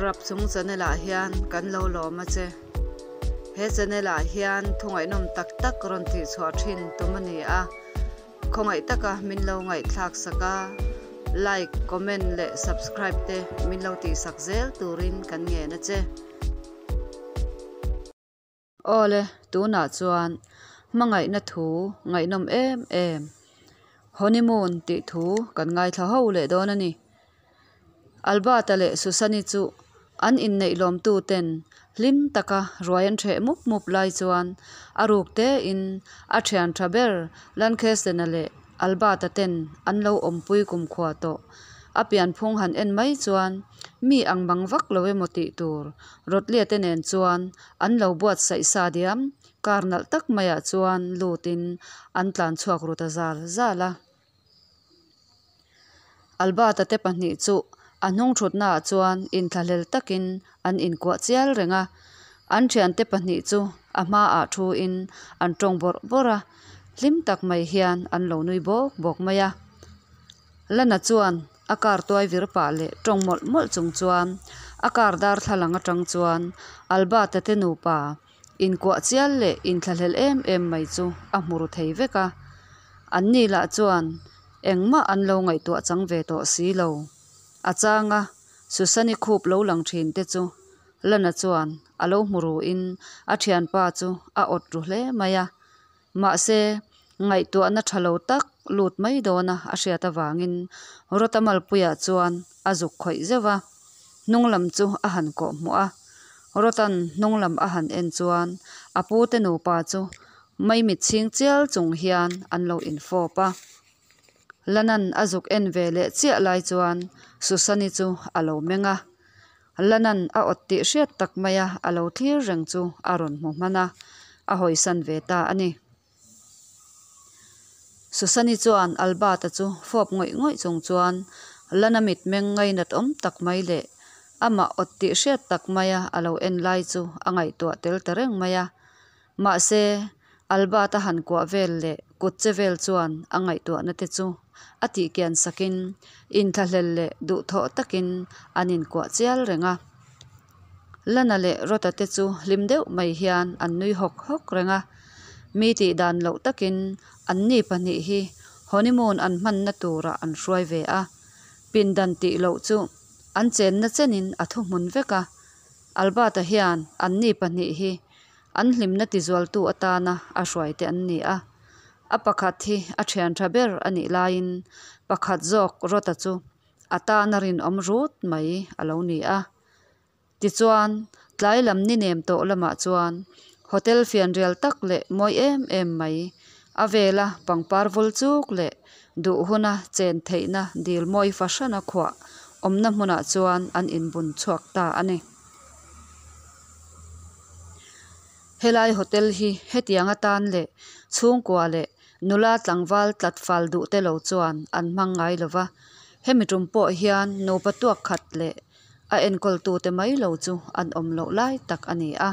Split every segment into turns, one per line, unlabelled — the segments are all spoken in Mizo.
Rapchung channel ah hian kan lo lawm a che. He channel ah hian thu ngaihnawm tak tak rawn tih chhuah thin tum a ni a. Khawngaih taka min lo ngaihthlak sak a, like, comment leh subscribe te min lo tih sak zel turin kan ngen a che. Awle, tunah chuan hmangaihna thu ngaihnawm em em, Honeymoon tih thu kan ngaithla ho leh dawn a ni. Albert-a leh Susan-i chu an inneih lawmtu ten hlim taka ruai an ṭheh mup mup lai chuan a ruk tein a ṭhian ṭha ber Lancaster-a leh Albert-a ten an lo awmpui kumkhua tawh. A pianphung han en mai chuan mi ang bang vak lo emaw tih tur Rotlia te nen chuan an lo buatsaih sa diam kar nalh tak maiah chuan lutin an tlan chhuak ru ta zal zal a. Albert-a te pahnih chu a hnung thutnaah chuan inthlahlel takin an inkuah chial reng a, an thiante pahnih chu a hmaah thuin an tawng bawrh bawrh a, hlim tak mai hian an lo nui bawk bawk mai a. Lana chuan a car tuai vir pah leh tawng mawlh mawlh chung chuan a car darthlalang atang chuan Albert-a te nupa inkuah chial leh inthlahlel em em mai chu a hmu ru thei vek a, anni lah chuan engmah an lo ngaihtuah chang ve tawh si lo. A changa Susan-i khup lo lang thin te chu Lana chuan a lo hmu ruin a thianpa chu a awt ru hle mai a. Mahse, ngaihtuahna tha lo tak lut mai dawna a hriat avangin Rota Malpuia chuan a zuk khawih zeuh a, hnunglam chu a han kawh hmuh a. Rotan hnunglam a han en chuan a pute nupa chu maimit chhing chial chung hian an lo infawp a. Lanan a zuk en ve leh chiah lai chuan Susan-i chu a lo meng a. Lanan a awt tih hriat tak maia a lo thlir reng chu a rawn hmu hman a, a hawisan ve ta a ni. Susan-i chuan Albert-a chu fawp ngawih ngawih chung chuan Lana mitmeng ngainat awm tak mai leh amah awt tih hriat tak maia a lo en lai chu a ngaihtuah tel ta reng mai a. Mahse, Albert-a han kuah vel leh kut che vel chuan a ngaihtuahna te chu a tihkian sakin inthlahlel leh duhthawh takin an inkuah chial reng a. Lana leh Rota te chu hlim deuh mai hian an nui hawk hawk reng a, mi tih dan loh takin anni pahnih hi honeymoon an hmanna turah an hruai ve a, pindan tih loh chu an chenna chenin a thuhmun vek a, Albert-a hian anni pahnih hi an hlimna tizualtu atana a hruaite an ni a, a pakhat hi a thian tha ber a nih laiin pakhat zawk Rota chu a tana rinawm rut mai a lo ni a. Tichuan, tlai lam ni nem tawh lamah chuan hotel fianrial tak leh mawi em em mai, a vela pangpar vul chuk leh duh huna chen theihna dil mawi fahrana khuah awmna hmunah chuan an inbun chhuak ta a ni. Helai hotel hi hetiang atan leh chhungkua leh nula tlangval tlat fal duh te lo chuan an hmang ngai lo va, hemi tum pawh hian nupa tuak khat leh a enkawltute mai lo chu an awm loh lai tak a ni a.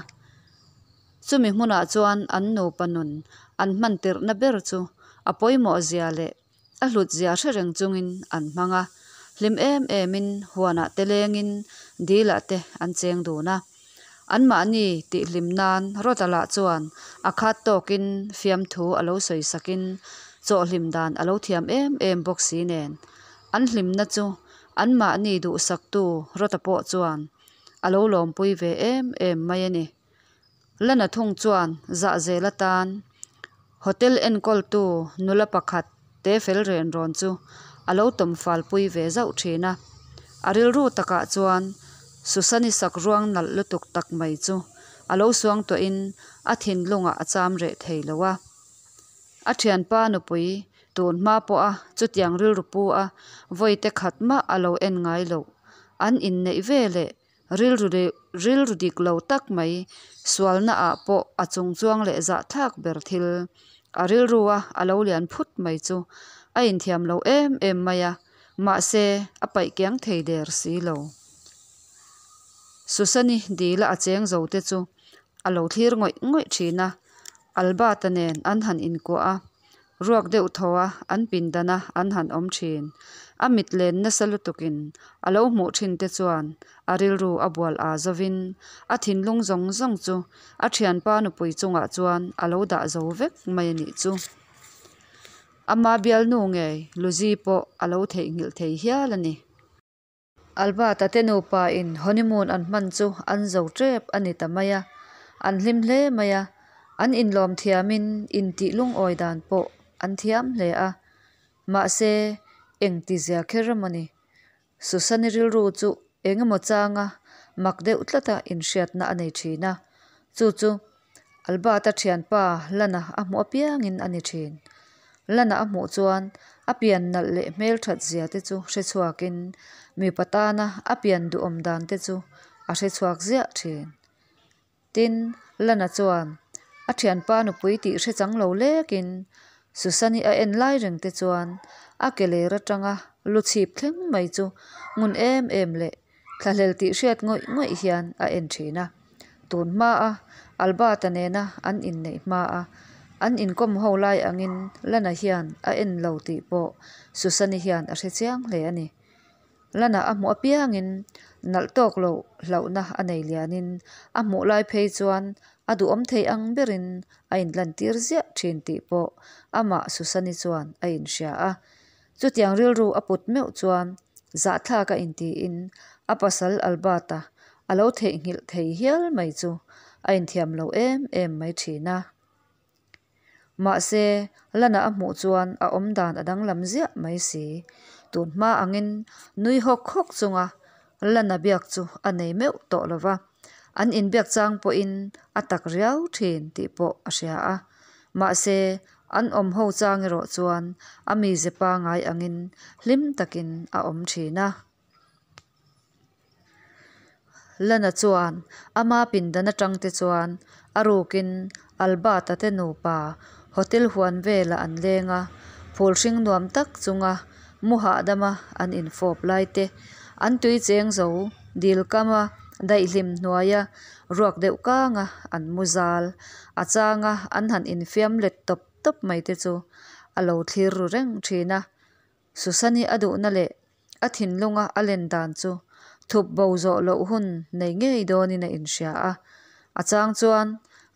Chumi hmunah chuan an nupa nun an hman tirhna ber chu a pawimawh zia leh a hlut zia hre reng chungin an hmang a, hlim em emin huanah te lengin dilah te an cheng dun a. Anmahni tihhlim nan Rota lah chuan a khat tawkin fiamthu a lo sawi sakin chawhhlim dan a lo thiam em em bawk si nen, an hlimna chu anmahni duhsaktu Rota pawh chuan a lo lawmpui ve em em mai a ni. Lana thung chuan zahzel atan hotel enkawltu nula pakhat te fel ren rawn chu a lo tawm falpui ve zauh thin a. A rilru takah chuan Susan-i sak ruang nalh lutuk tak mai chu a lo suang tuahin a thinlungah a cham reh thei lo a. A thianpa nupui tun hma pawha chutiang rilru pu a vawite khat mah a lo en ngai loh an inneih ve leh Rilru rilru dik lo tak mai, sualna ah pawh a chung chuang leh zahthlak ber thil. A rilru a a lo lian phut mai chu a inthiam lo em em mai a, mahse a paih kiang thei der si lo. Susan-i dila a cheng zo te chu a lo thlir ngawih ngawih thin a, Albert-a nen an han inkuah a. Ruak deuh thaw a an pindan a an han awm thin a mit len nasa lutuk in a lo hmuh thin te chuan a rilru a bual aa zovin a thinlung zawng zawng chu a thianpa nupui chungah chuan a lo dah zo vek mai a nih chu. Ama bialnu ngei Luzi pawh a lo theihnghilh thei hial a ni. Albert-a te nupa in honeymoon an hman chu an zo tep a ni ta mai a, an hlim hle mai a, an inlawm thiamin intih lungawi dan pawh an thiam hle a, mahse engti zia kher emaw ni. Susan-i rilru chu engemaw changa mak deuh tlata inhriatna a nei thin a, chu chu Albert-a thianpa Lana a hmuh apiangin a ni thin. Lana a hmuh chuan a pian nalh leh hmelthat zia te chu hre chhuakin mipa tana a pian duhawm dan te chu a hre chhuak ziah thin. Tin, Lana chuan a thianpa nupui tih hre chang lo lekin Susan-i a en lai reng te chuan a ke ler atanga lu chhip thleng mai chu ngun em em leh thlahlel tih hriat ngawih ngawih hian a en thin a. Tun hmaa Albert-a nena an inneih hmaa an inkawm ho lai angin Lana hian a en lo tih pawh Susan-i hian a hre chiang hle a ni. Lana a hmuh apiangin nalh tawk loh hlauhna a nei lianin a hmuh lai phei chuan a duhawm thei ang berin a inlantir ziah thin tih pawh amah Susan-i chuan a inhria a. Chutiang rilru a put meuh chuan zahthlak a intiin a pasal Albert-a a lo theihnghilh thei hial mai chu a inthiam lo em em mai thin a. Mahse, Lana a hmuh chuan a awmdan a danglam ziah mai si. Tun hma angin nui hawk hawk chunga Lana biak chu a nei meuh tawh lo va, an inbiak chang pawhin a tak riau thin tih pawh a hria a. Mahse, an awm ho chang erawh chuan a mize pangai angin hlim takin a awm thin a. Lana chuan ama pindan atang te chuan a rukin Albert-a te nupa hotel huan velah an leng a, phul hring nuam tak chunga mu hahdama an infawp lai te, an tui cheng zo dil kama daihlim hnuaia ruak deuh kanga an mu zal a changa an han infiam let tawp tawp mai te chu a lo thlir ru reng thin a. Susan-i a duhna leh a thinlunga a len dan chu thup bo zawh loh hun nei ngei dawnin a inhria a, a chang chuan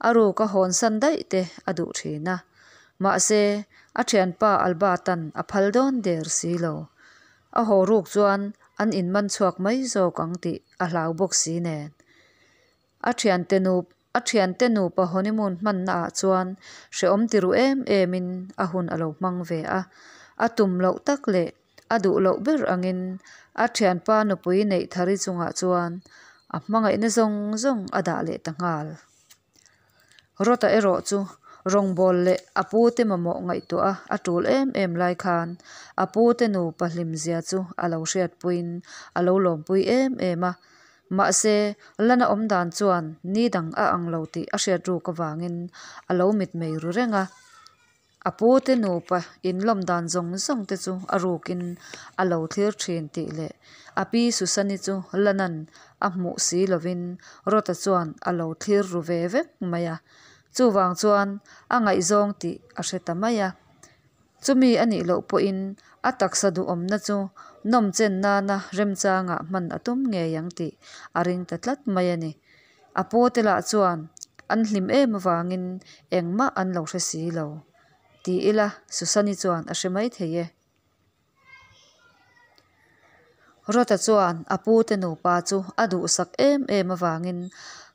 a ruk a hawnsan daih te a duh thin a. Mahse, a thianpa Albert-a'n a phal dawn der si lo. A haw ruk chuan an inman chhuak mai zawk ang tih a hlau bawk si nen. A thiante nup A thiante nupa honeymoon hmanna ah chuan hrehawm ti ru em em in a hun a lo hmang ve a. A tum loh tak leh a duh loh ber angin a thianpa nupui neih thari chungah chuan a hmangaihna zawng zawng a dah leh ta nghal. Rota erawh chu rawngbâwl leh a pute mamawh ngaihtuah a a tul em em lai khan a pute nupa hlimzia chu a lo hriatpuiin a lo lawmpui em em a. Mahse, Lana awm dan chuan ni dang a ang lo tih a hriat ruk avangin a lo mitmei ru reng a. A pute nupa inlawm dan zawng zawng te chu a rukin a lo thlir thin tih leh a pi Susan-i chu Lana'n a hmuh si lovin Rota chuan a lo thlir ru ve vek mai a. Chuvang chuan a ngaihzawng tih a hre ta mai a. Chumi a nih loh pawhin a taksa duhawmna chu nawmchen nana remchangah hman a tum ngei ang tih a ring ta tlat mai a ni. A pute lah chuan an hlim em avangin engmah an lo hre si lo. Ti ila Susan-i chuan a hre mai thei e. Rota chuan a pute nupa chu a duhsak em em avangin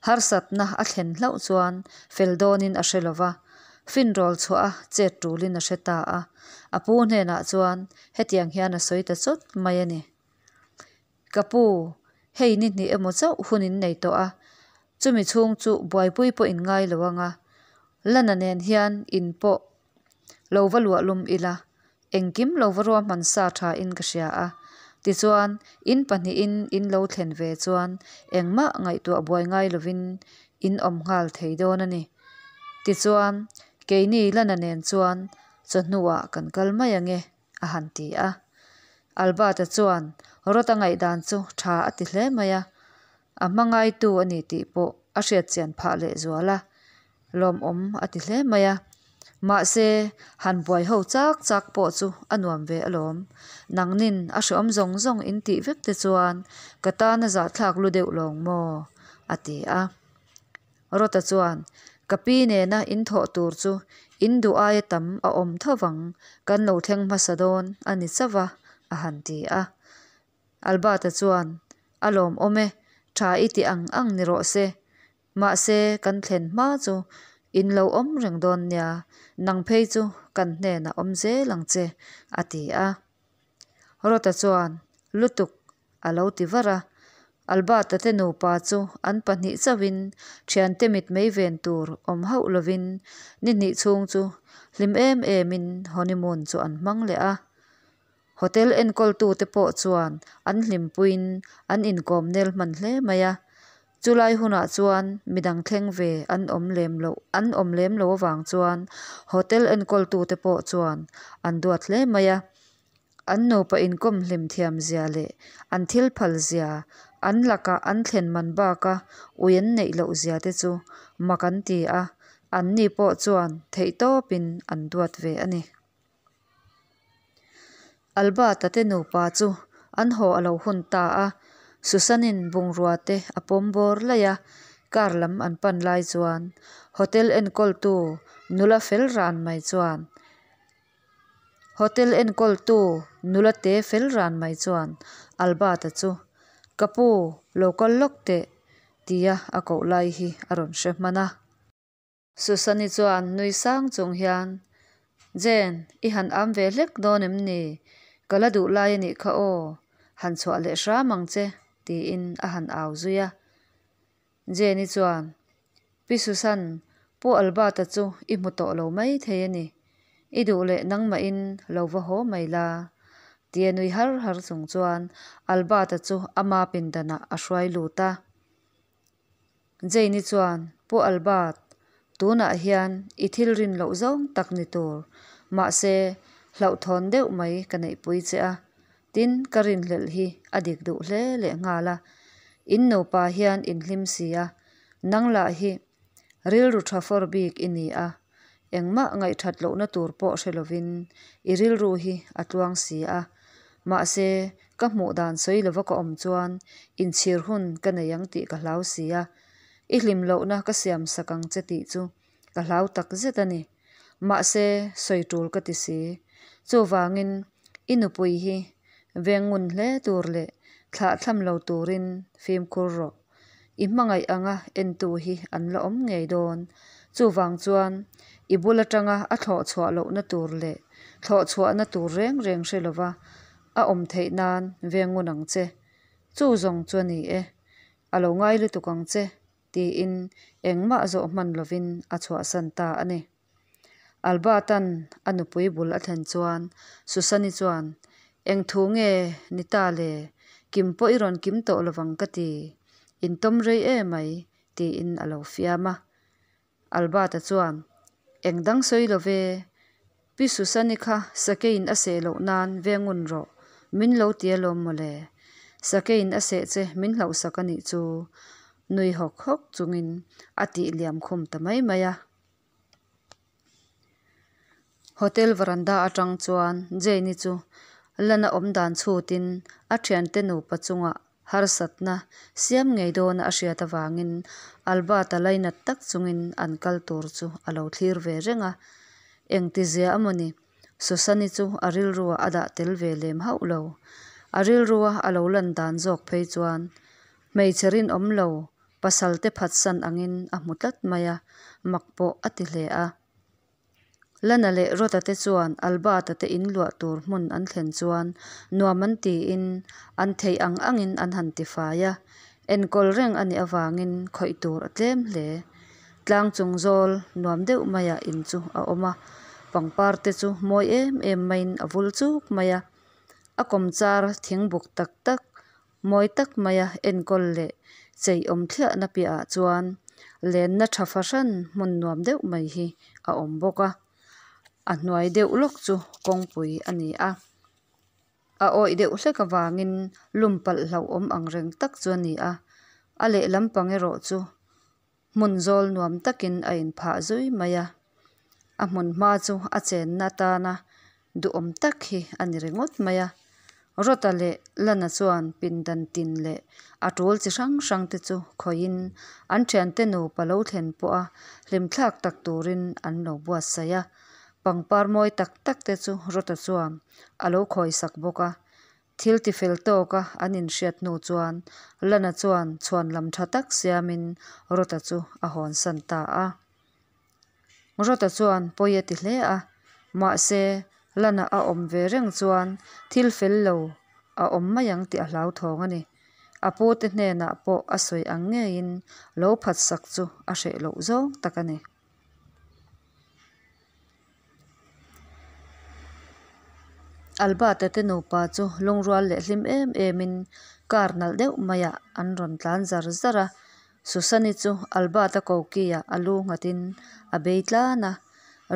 harsatna a thlen hlauh chuan fel dawnin a hre lova, finrawl chhuah a chet tulin a hre ta a. A pu hnenah chuan hetiang hian a sawi ta chawt mai a ni. Ka pu, hei ni hnih emaw chauh hun in nei tawh a, chumi chhung chu buaipui pawh in ngai lo ang a, Lana nen hian in pawh lo va luah lum ila, engkim lo va ruahman sa tha in ka hria a. Tichuan, in pahnihin in lo thlen ve chuan engmah ngaihtuah buai ngai lovin in awm nghal thei dawn a ni. Tichuan, keini Lana nen chuan chawhnuah kan kal mai ange, a han ti a. Albert-a chuan Rota ngaihdan chu tha a ti hle mai a, a hmangaitu a ni tih pawh a hriatchian phah lehzual a. Lawmawm a ti hle mai a. Mahse, han buai ho chak chak pawh chu a nuam ve alawm. Nangnin a hreawm zawng zawng in tih vek te chuan ka tan a zahthlak lu deuh lawng maw? a ti a. Rawta chuan, Ka pi nena in thawh tur chu in duh aia tam a awm tho vang, kan lo thleng hmasa dawn a ni chauh a, a han ti a. Albert-a chuan, A lawmawm e, tha i ti ang ang ni rawh se. Mahse, kan thlen hma chu in lo awm reng dawn nia, nang phei chu kan hnenah awm zel ang che, a ti a. Rawta chuan, Lutuk, a lo ti var a. Albert-a te nupa chu an pahnih chauhin thiante mitmei ven tur awm hauh lovin ni hnih chhung chu hlim em emin honeymoon chu an hmang leh a. Hotel enkawltute pawh chuan an hlimpuiin an inkawm nel hman hle mai a. Chulai hunah chuan midang thleng ve an awm lem loh an awm lem lo avang chuan hotel enkawltute pawh chuan an duat hle mai a. An nupa inkawm hlim thiam zia leh an thil phal zia, an laka an thlen man baka ui an neih loh zia te chu mak an ti a, anni pawh chuan theihtawpin an duat ve a ni. Albert-a te nupa chu an haw a lo hun ta a, Susan-in bungrua te a pawm bawr laih a, car lam an pan lai chuan hotel enkawltu nula fel ran mai chuan Hotel enkawltu nula te fel ran mai chuan Albert-a chu, Ka pu, lo kal lawk teh, tia a koh lai hi a rawn hre hman a. Susan-i chuan nui sang chung hian, Jane, i han am ve hlek dawn em ni? Ka la duh lai a nih kha aw, han chhuah leh hram ang che, tiin a han au zui a. Jane-i chuan, Pi Susan, Pu Albert-a chu i hmu tawh lo mai thei a ni. I duh leh nangmahin lo va haw mai la, tia nui har har chung chuan Albert-a chu ama pindanah a hruai lut a. Jane-i chuan, Pu Albert, tunah hian i thil rin loh zawng tak ni tur, mahse hlauhthawn deuh mai ka neihpui che a, tin ka rinhlelh hi a dik duh hle leh nghal a, in nupa hian in hlim si a, nang lah hi rilru tha fawr bik i ni a, engmah ngaihthat lohna tur pawh hre lovin i rilru hi a tluang si a, mahse ka hmuh dan sawi lova ka awm chuan inchhir hun ka nei ang tih ka hlau si a, i hlim lohna ka siam sak ang che tih chu ka hlau tak zet a ni. Mahse sawi tul ka ti si. Chuvangin i nupui hi veng ngun hle tur leh thlah thlam lo turin fimkhur rawh. I hmangaih anga entu hi an la awm ngei dawn. Chuvang chuan i bul atanga a thlawh chhuah lohna tur leh thlawh chhuahna tur reng reng hre lova a awm theih nan veng ngun ang che. Chu zawng chu a ni e. A lo ngai lutuk ang che tiin engmah zawh hman lovin a chhuahsan ta a ni. Albert-a'n a nupui bul a thlen chuan Susan-i chuan, Eng thu nge ni ta le? Kim pawh i rawn kim tawh lovang ka ti. Intawm rei e mai, tiin a lo fiam a. Albert-a chuan, Eng dang sawi lo ve, Pi Susan-i kha sakeiin a seh loh nan ve ngun rawh, min lo ti alawm mawle. Sakeiin a seh che min hlauhsak a nih chu, nui hawk hawk chungin a tih liam khum ta mai mai a. Hotel veranda atang chuan Jane-i chu lana awm dan chhutin a thiante nupa chungah harsatna siam ngei dawna a hriat avangin Albert-a lainat tak chungin an kal tur chu a lo thlir ve reng a. Engtizia a mawni? Susan-i chu a rilruah a dah tel ve lem hauh lo. A rilrua a lo lan dan zawk phei chuan hmeichhe rinawm lo pasal te phatsan angin a hmu tlat mai a, mak pawh a ti hle a. Lana leh Rota te chuan Albert-a te in luah tur hmun an thlen chuan nuam an tiin an theih ang angin an han ti fai a, enkawl reng a nih avangin khawih tur a tlem hle. Tlang chung zawl nuam deuh maiah in chu a awm a, pangpar te chu mawi em em maiin a vul chuk mai a, a kawmchar thingbuk tak tak Mawi tak maia enkawl leh chei awm thliahna piahah chuan lenna tha fahran hmun nuam deuh mai hi a awm bawk a, a hnuai deuh lawk chu kawngpui a ni a, a awih deuh hlek avangin lum palh hlauhawm ang reng tak chu a ni a, a lehlam pang erawh chu hmun zawl nuam takin a inphah zui mai a. A hmun hma chu a chenna atana duhawm tak hi a ni ringawt mai a. Rawta leh Lana chuan pindan tin leh a tul chi hrang hrang te chu khawihin an thiante nupa lo thlen pawha hlimthlak tak turin an lo buatsaih a. Pangpar mawi tak tak te chu Rawta chuan a lo khawisak bawk a. Thil tifel tawka an inhriat hnu chuan Lana chuan chhuanlam tha tak siamin Rawta chu a hawnsan ta a. Rawta chuan pawi a ti hle a, mahse Lana a awm ve reng chuan thil fel lo a awm mai ang tih a hlauthawng a ni. A pute hnenah pawh a sawi ang ngeiin lo phatsak chu a hreh loh zawng tak a ni. Albert-a te nupa chu lungrual leh hlim em emin car nalh deuh maiah an rawn tlan zar zar a. Susan-i chu Albert-a koki-ah a lu nghatin a bei tlan a,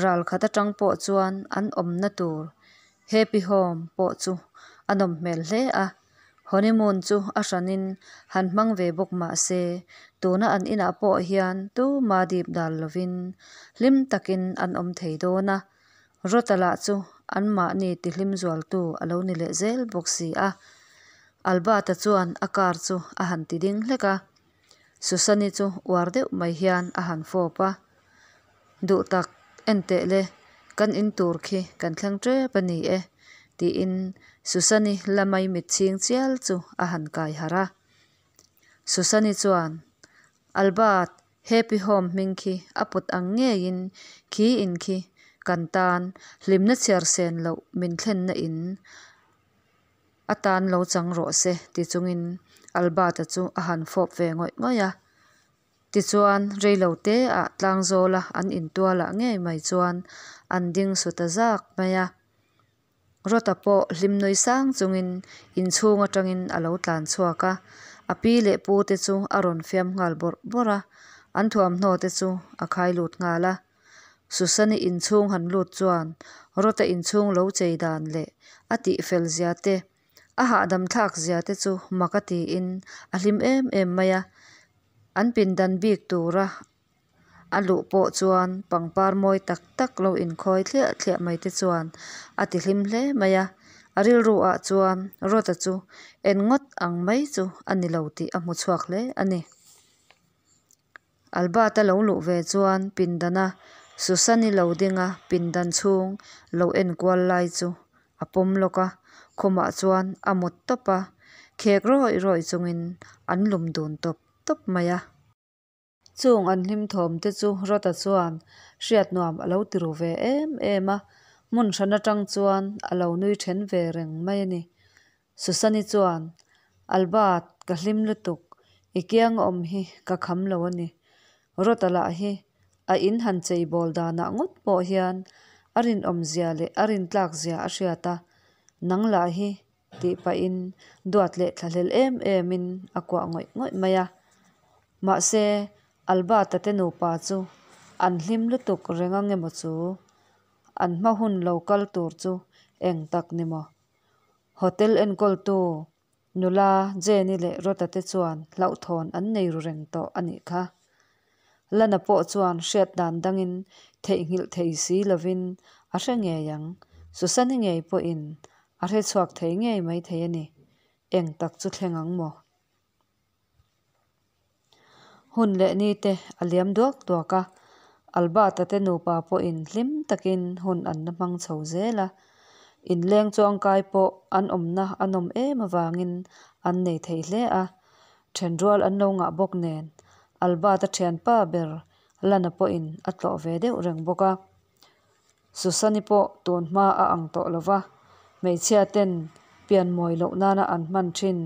ral khat atang pawh chuan an awmna tur Happy Home pawh chu a nawm hmel hle a. Honeymoon chu a hranin han hmang ve bawk mah se, tuna an inah pawh hian tuma dip dal lovin hlim takin an awm thei dawn a. Rawta lah chu anmahni tihlim zualtu a lo ni leh zel bawk si a. Albert-a chuan a car chu a han ti ding hlek a, Susan-i chu uar deuh mai hian a han fawp a. Duh tak, en teh le, kan in tur khi kan thleng tep a ni e, tiin Susan-i la mai mit chhing chial chu a han kai harh a. Susan-i chuan, Albert, Happy Home hming khi a put ang ngeiin khi in khi kan tan hlimna chhiar sen loh min thlenna in atan lo chang rawh se ti chungin Albert-a chu a han fawp ve ngawih ngawih a. Tichuan, reilote ah tlangzawla an intualah ngei mai chuan an ding su ta zak mai a. Rawta pawh hlim nui sang chungin inchhung atangin a lo tlan chhuak a, a pi leh pu te chu a rawn fiam nghal bawrh bawrh a, an thuamhnaw te chu a khai lut nghal a. Susan-i inchhung han lut chuan Rawta inchhung lo chei dan leh a tihfel zia te, a hahdam thlak zia te chu mak a tiin a hlim em em mai a. An pindan bik tura a luh pawh chuan pangpar mawi tak tak lo inkhawi thliah thliah mai te chuan a ti hlim hle mai a. A rilru ah chuan Rawta chu en ngawt ang mai chu a ni lo tih a hmu chhuak hle a ni. Albert-a lo luh ve chuan pindana Susan-i lo dinga pindan chhung lo en kual lai chu a pawm lawk a, khumah chuan a mut tawp a, khek rawih rawih chungin an lum dun tawp tawp mai a. Chung an hlim thawm te chu Rawta chuan hriat nuam a lo ti ru ve em em a, hmun hran atang chuan a lo nui then ve reng mai a ni. Susan-i chuan, Albert, ka hlim lutuk, i kiang a awm hi ka kham lo a ni. Rawta lah hi a in han chei bawl danah ngawt pawh hian a rinawmzia leh a rintlakzia a hriat a, nang lah hi tih pahin duat leh thlahlel em emin a kuah ngawih ngawih mai a. Mahse, Albert-a te nupa chu an hlim lutuk reng ang emaw chu? An hma hun lo kal tur chu eng tak ni maw? Hotel enkawltu nula Jenny leh Rota te chuan hlauhthawn an nei ru reng tawh a nih kha. Lana pawh chuan hriat dan dangin theihnghilh thei si lovin a hre ngei ang. Susan-i ngei pawhin a hre chhuak thei ngei mai thei a ni. Eng tak chu thleng ang maw? Hun leh ni te a liam duak duak a, Albert-a te nupa pawhin hlim takin hun an la hmang chho zel a. Inleng chuangkai pawh an awmna a nawm em avangin an nei thei hle a, thenrual an lo ngah bawk nen Albert-a thianpa ber Lana pawhin a tlawh ve deuh reng bawk a. Susan-i pawh tun hma a ang tawh lo va, hmeichhia ten pian mawi loh nana an hman thin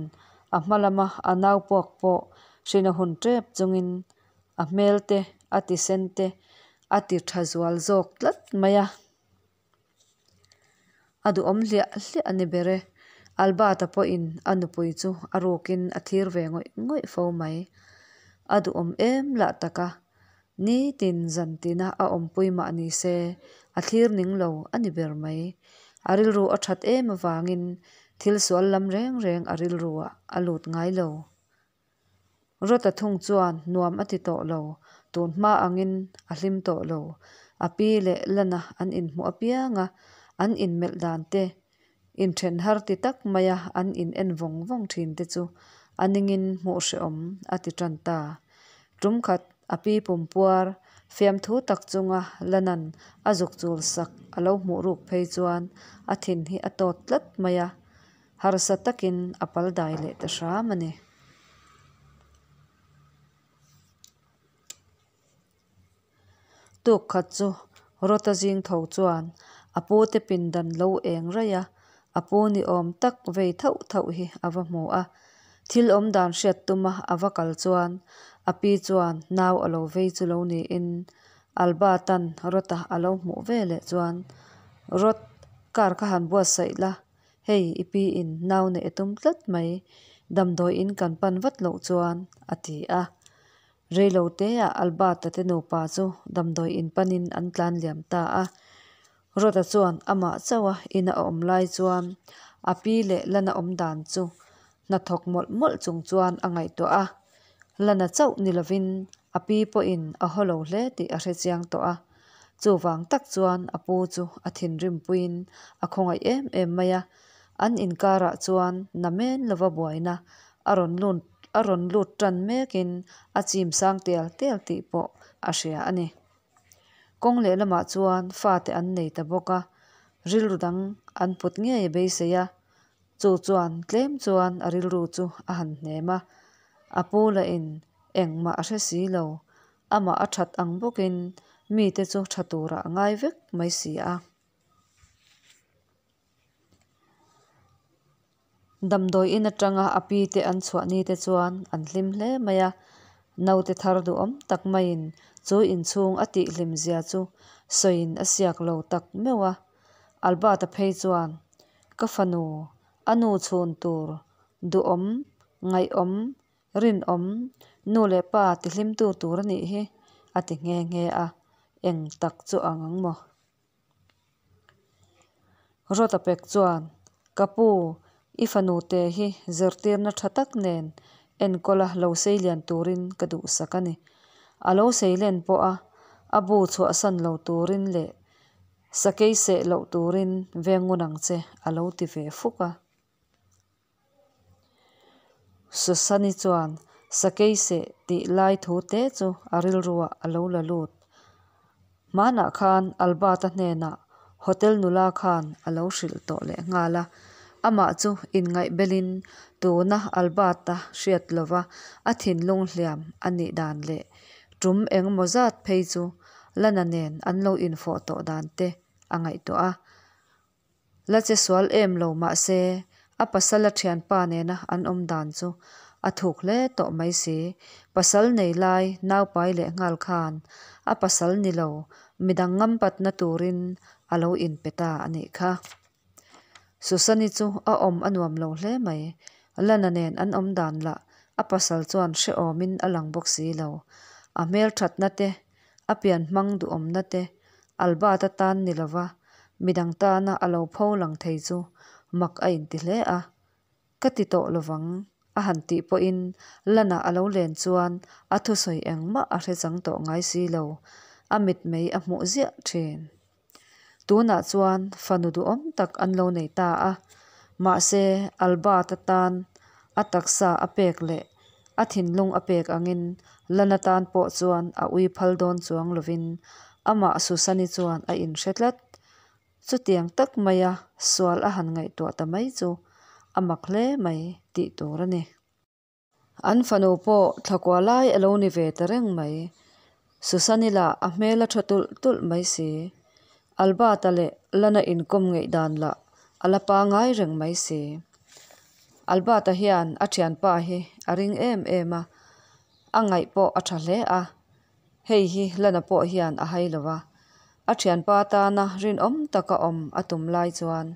a hma lama a nau puak pawh hrin a hun tep chungin a hmel te a ti sen te a ti tha zual zawk tlat mai a. A duhawm hliah hliah a ni ber e. Albert-a pawhin a nupui chu a rukin a thlir ve ngawih ngawih fo mai. A duhawm em lah tak a, nitin zantina a awmpui mah ni se a thlir ning lo a ni ber mai. A rilru a that em avangin thil sual lam reng reng a rilruah a lut ngai lo. Rawta thung chuan nuam a ti tawh lo, tun hma angin a hlim tawh lo. A pi leh Lana an inhmuh apianga an inmelh dan te, inthen har ti tak maia an in en vawng vawng thin te chu a ningin hmuh hrehawm a ti tan ta. Tum khat a pi pumpuar fiamthu tak chunga Lana'n a zuk chul sak a lo hmuh ruk phei chuan a thin hi a tawt tlat mai a, harsa takin a pal dai leh ta hram a ni. Tuk khat chu Rawta zing tho chuan a pu te pindan lo eng raih a, a pu ni awm tak vei thauh thauh hi a va hmu a. Thil awm dan hriat tuma a va kal chuan a pi chuan nau a lo vei chu lo niin Albert-a'n Rawta a lo hmuh ve leh chuan, Rawt, car kha han buatsaih la, hei i pi in nau neih a tum tlat mai, damdawi in kan pan vat loh chuan, a ti a. Reiloteah Albert-a te nupa chu damdawi in panin an tlan liam ta a. Rawta chuan amah chauha ina a awm lai chuan a pi leh Lana awm dan chu hnathawk mawlh mawlh chung chuan a ngaihtuah a. Lana chauh ni lovin a pi pawhin a haw lo hle tih a hrechiang tawh a. Chuvang tak chuan a pu chu a thinrim puiin a khawngaih em em mai a. An inkarah chuan namen lova buaina a rawn lut a rawn lut tan mekin a chim sang tial tial tih pawh a hria a ni. Kawng lehlamah chuan fate an nei ta bawk a, rilru dang an put ngei a beisei a, chu chuan tlem chuan a rilru chu a han hnem a. A pu lahin engmah a hre si lo, amah a that ang bawkin mite chu tha turah a ngai vek mai si a. Damdawi in atanga a pi te an chhuah ni te chuan an hlim hle mai a, naute thar duhawm tak maiin chu inchhung a tih hlim zia chu sawiin a siak lo tak meuh a. Albert-a phei chuan, Ka fanu, a nu chhun tur duhawm, ngaihawm, rinawm, nu leh pa tihlimtu tur a nih hi, a ti nghe nghe a, eng tak chu ang ang maw? Rawta pek chuan, Ka pu, i fanu te hi zirtirna tha tak nen enkawla lo seilian turin ka duhsak a ni. A lo seilen pawha a bu chhuahsan lo turin leh sakei seh loh turin veng ngun ang che, a lo ti ve fuk a. Susani chuan sakei seh tih lai thu te chu a rilruah a lo la lut. Hmanah khan Albert-a hnenah hotel nula khan a lo hrilh tawh leh nghal a, amah chu inngaihbelin tuna Albert-a hriat lova a thinlung hliam a nih dan leh tum engemaw zat phei chu Lana nen an lo infawh tawh dan te a ngaihtuah a. La che sual em lo mahse a pasala thianpa nena an awm dan chu a thuk hle tawh mai si. Pasal nei lai naupai leh nghal khan a pasal ni lo midang ngampatna turin a lo inpe ta a nih kha. Susani chu a awm a nuam lo hle mai. Lana nen an awm dan lah a pasal chuan hrehawmin a lang bawk si lo. A hmelthatna te A pian hmang duhawmna te Albert-a tan ni lova midang tana a lo pho lang thei chu mak a inti hle a. Ka ti tawh lovang a han tih pawhin Lana a lo len chuan a thusawi engmah a hre chang tawh ngai si lo, a mitmei a hmuh ziah thin. Tunah chuan fanu duhawm tak an lo nei ta a, mahse Albert-a tan a taksa a pek leh a thinlung a pek angin Lana tan pawh chuan a ui phal dawn chuang lovin amah Susani chuan a inhre tlat. Chutiang tak maia sual a han ngaihtuah ta mai chu a mak hle mai tih tur a ni. An fanu pawh thlakua lai a lo ni ve ta reng mai. Susani lah a hmel a tha tulh tulh mai si. Albert-a leh Lana inkawm ngeih dan lah a la pangai reng mai si. Albert-a hian a thianpa hi a ring em em a, a ngaih pawh a tha hle a. Hei hi Lana pawh hian a hai lo va, a thianpa tana rinawm taka awm a tum lai chuan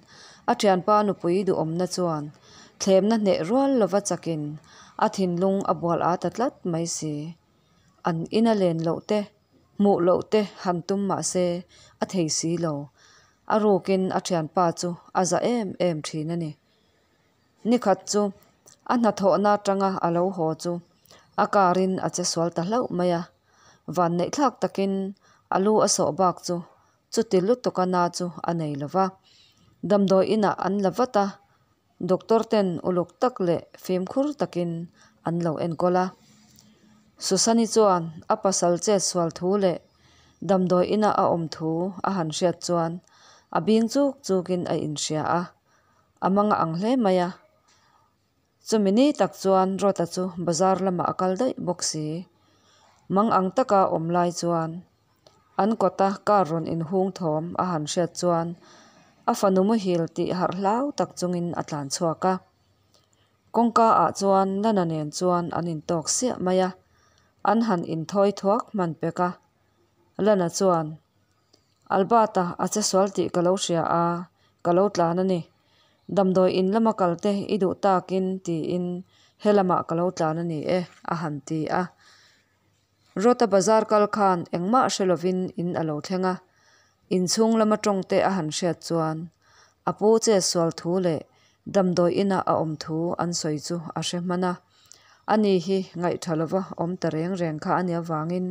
a thianpa nupui duhawmna chuan thlemna hneh rual lova chakin a thinlung a bual a ta tlat mai si. An ina len loh te, hmuh loh te han tum mah se a thei si lo. A rukin a thianpa chu a za em em thin a ni. Nikhat chu a hnathawhna atanga a lo haw chu a car in a che sual ta hlauh mai a, vanneihthlak takin A lu a sawh bak chu chuti lutuk a na chu a nei lo va. Damdawi inah an la vat a, doctor ten uluk tak leh fimkhur takin an lo enkawl a. Susani chuan a pasal chet sual thu leh damdawi ina a awm thu a han hriat chuan a bing chuk chukin a inhria a, a mang a ang hle mai a. Chumi ni tak chuan Rawta chu bazar lamah a kal daih bawk si. Mang ang taka awm lai chuan an kawta car rawn inhung thawm a han hriat chuan a fanu muhil tih harh hlau tak chungin a tlan chhuak a. Kawngka ah chuan Lana nen chuan an intawk siah mai a, an han inthawi thuak hman pek a. Lana chuan, Albert-a a che sual tih ka lo hria a, ka lo tlan a ni. Damdawi in lama kal te i duh takin tiin helamah ka lo tlan a ni e, a han ti a. Rawta bazar kal khan engmah hre lovin in a lo thleng a, inchhung lama tawng te a han hriat chuan a pu chetsual thu leh damdawi ina a awm thu an sawi chu a hre hman a. Ani hi ngaihtha lova awm ta reng reng kha a nih avangin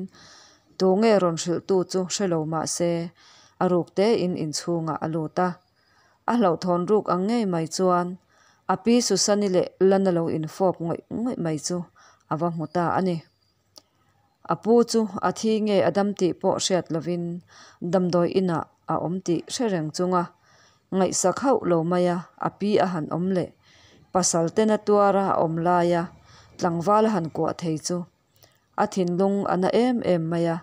tu nge rawn hrilhtu chu hre lo mah se a ruk tein inchhungah a lut a. A hlauhthawn ruk ang ngei mai chuan a pi Susani leh Lana lo infawp ngawih ngawih mai chu a va hmu ta a ni. A pu chu a thi nge a dam tih pawh hriat lovin damdawi inah a awm tih hre reng chunga ngaihsak hauh lo maia a pi a han awm leh pasal tena tuara a awm laia tlangval a han kuah thei chu a thinlung a na em em mai a,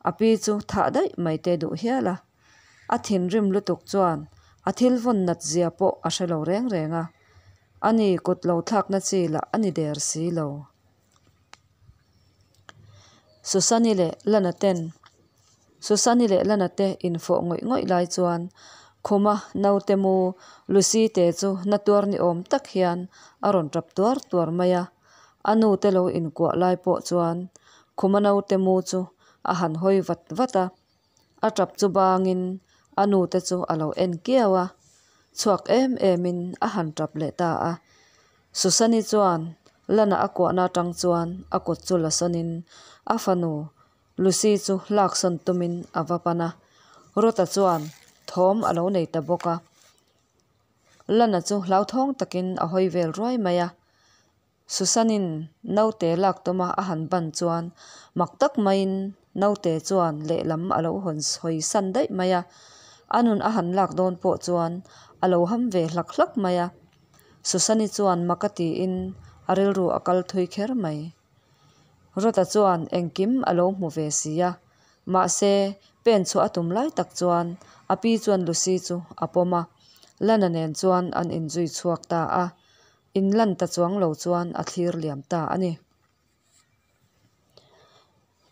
a pi chu thah daih mai te duh hial a. A thinrim lutuk chuan a thil vawn nat zia pawh a hre lo reng reng a, ani kut lo thlakna chi lah a ni der si lo. Susani leh Lana ten Susani leh Lana te infawh ngawih ngawih lai chuan khuma naute mu Lucy te chu na tuar ni awm tak hian a rawn tap tuar tuar mai a, a nu te lo inkuah lai pawh chuan khuma naute mu chu a han hawi vat vat a. A tap chu bangin a nu te chu a lo en kiau a, chhuak em emin a han tap leh ta a. Susani chuan Lana a kuahna atang chuan a kut chu la sawnin a fanu Lucy chu laksawn tumin a va pan a, Ruta chuan thawm a lo nei ta bawk a. Lana chu hlauthawng takin a hawi vel ruai mai a. Susanin naute lak tuma a han ban chuan mak tak maiin naute chuan lehlam a lo hawn hawi san daih mai a, a nun a han lak dawn pawh chuan a lo ham ve hlak hlak mai a. Susani chuan mak a tiin a rilru a kal thui kher mai. Rawta chuan engkim a lo hmu ve si a, mahse pen chhuah a tum lai tak chuan a pi chuan Lucy chu a pawm a, Lana nen chuan an inzui chhuak ta a. In lan ta chuang lo chuan a thlir liam ta a ni.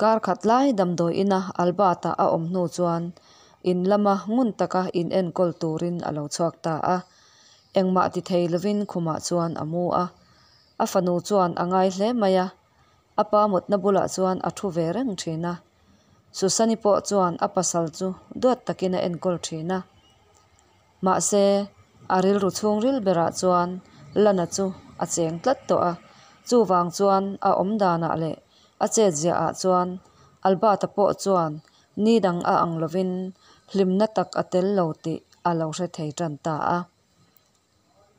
Kar khat lai damdawi ina Albert-a a awm hnu chuan in lama ngun taka in enkawl turin a lo chhuak ta a. Engmah ti thei lovin khumah chuan a mu a. A fanu chuan a ngai hle mai a, a pa mutna bulah chuan a thu ve reng thin a. Susani pawh chuan a pasal chu duat takin a enkawl thin a. Mahse, a rilru chhungril berah chuan Lana chu a cheng tlat tawh a, chuvang chuan a awm danah leh a chetziaah chuan Albert-a pawh chuan ni dang a ang lovin hlimna tak a tel lo tih a lo hre thei tan ta a.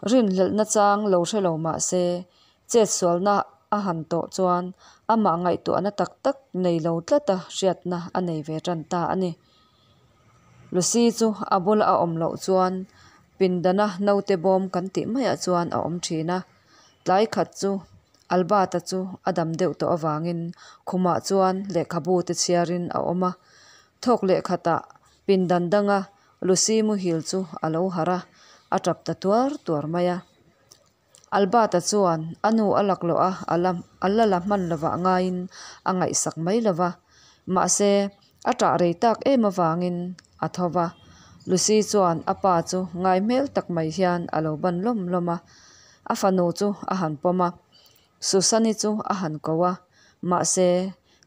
Rinhlelhna chang lo hre lo mah se, chetsualna a han tawh chuan amah ngaihtuahna tak tak nei lo tlata hriatna a nei ve tan ta a ni. Lucy chu a bula a awm loh chuan pindana naute bawm kan tih maiah chuan a awm thin a. Tlai khat chu Albert-a chu a dam deuh tawh avangin khumah chuan lehkhabu te chhiarin a awm a. Thawk leh khatah pindan danga Lucy muhil chu a lo harh a, a tap ta tuar tuar mai a. Albert-a chuan a nu a laklawh a, a la a la la hman lovah ngaiin a ngaihsak mai lo va. Mahse, a ṭah rei tak em avangin a tho va. Lucy chuan a pa chu ngai hmel tak mai hian a lo ban lawm lawm a. A fanu chu a han pawm a, Susan-i chu a han ko a, mahse,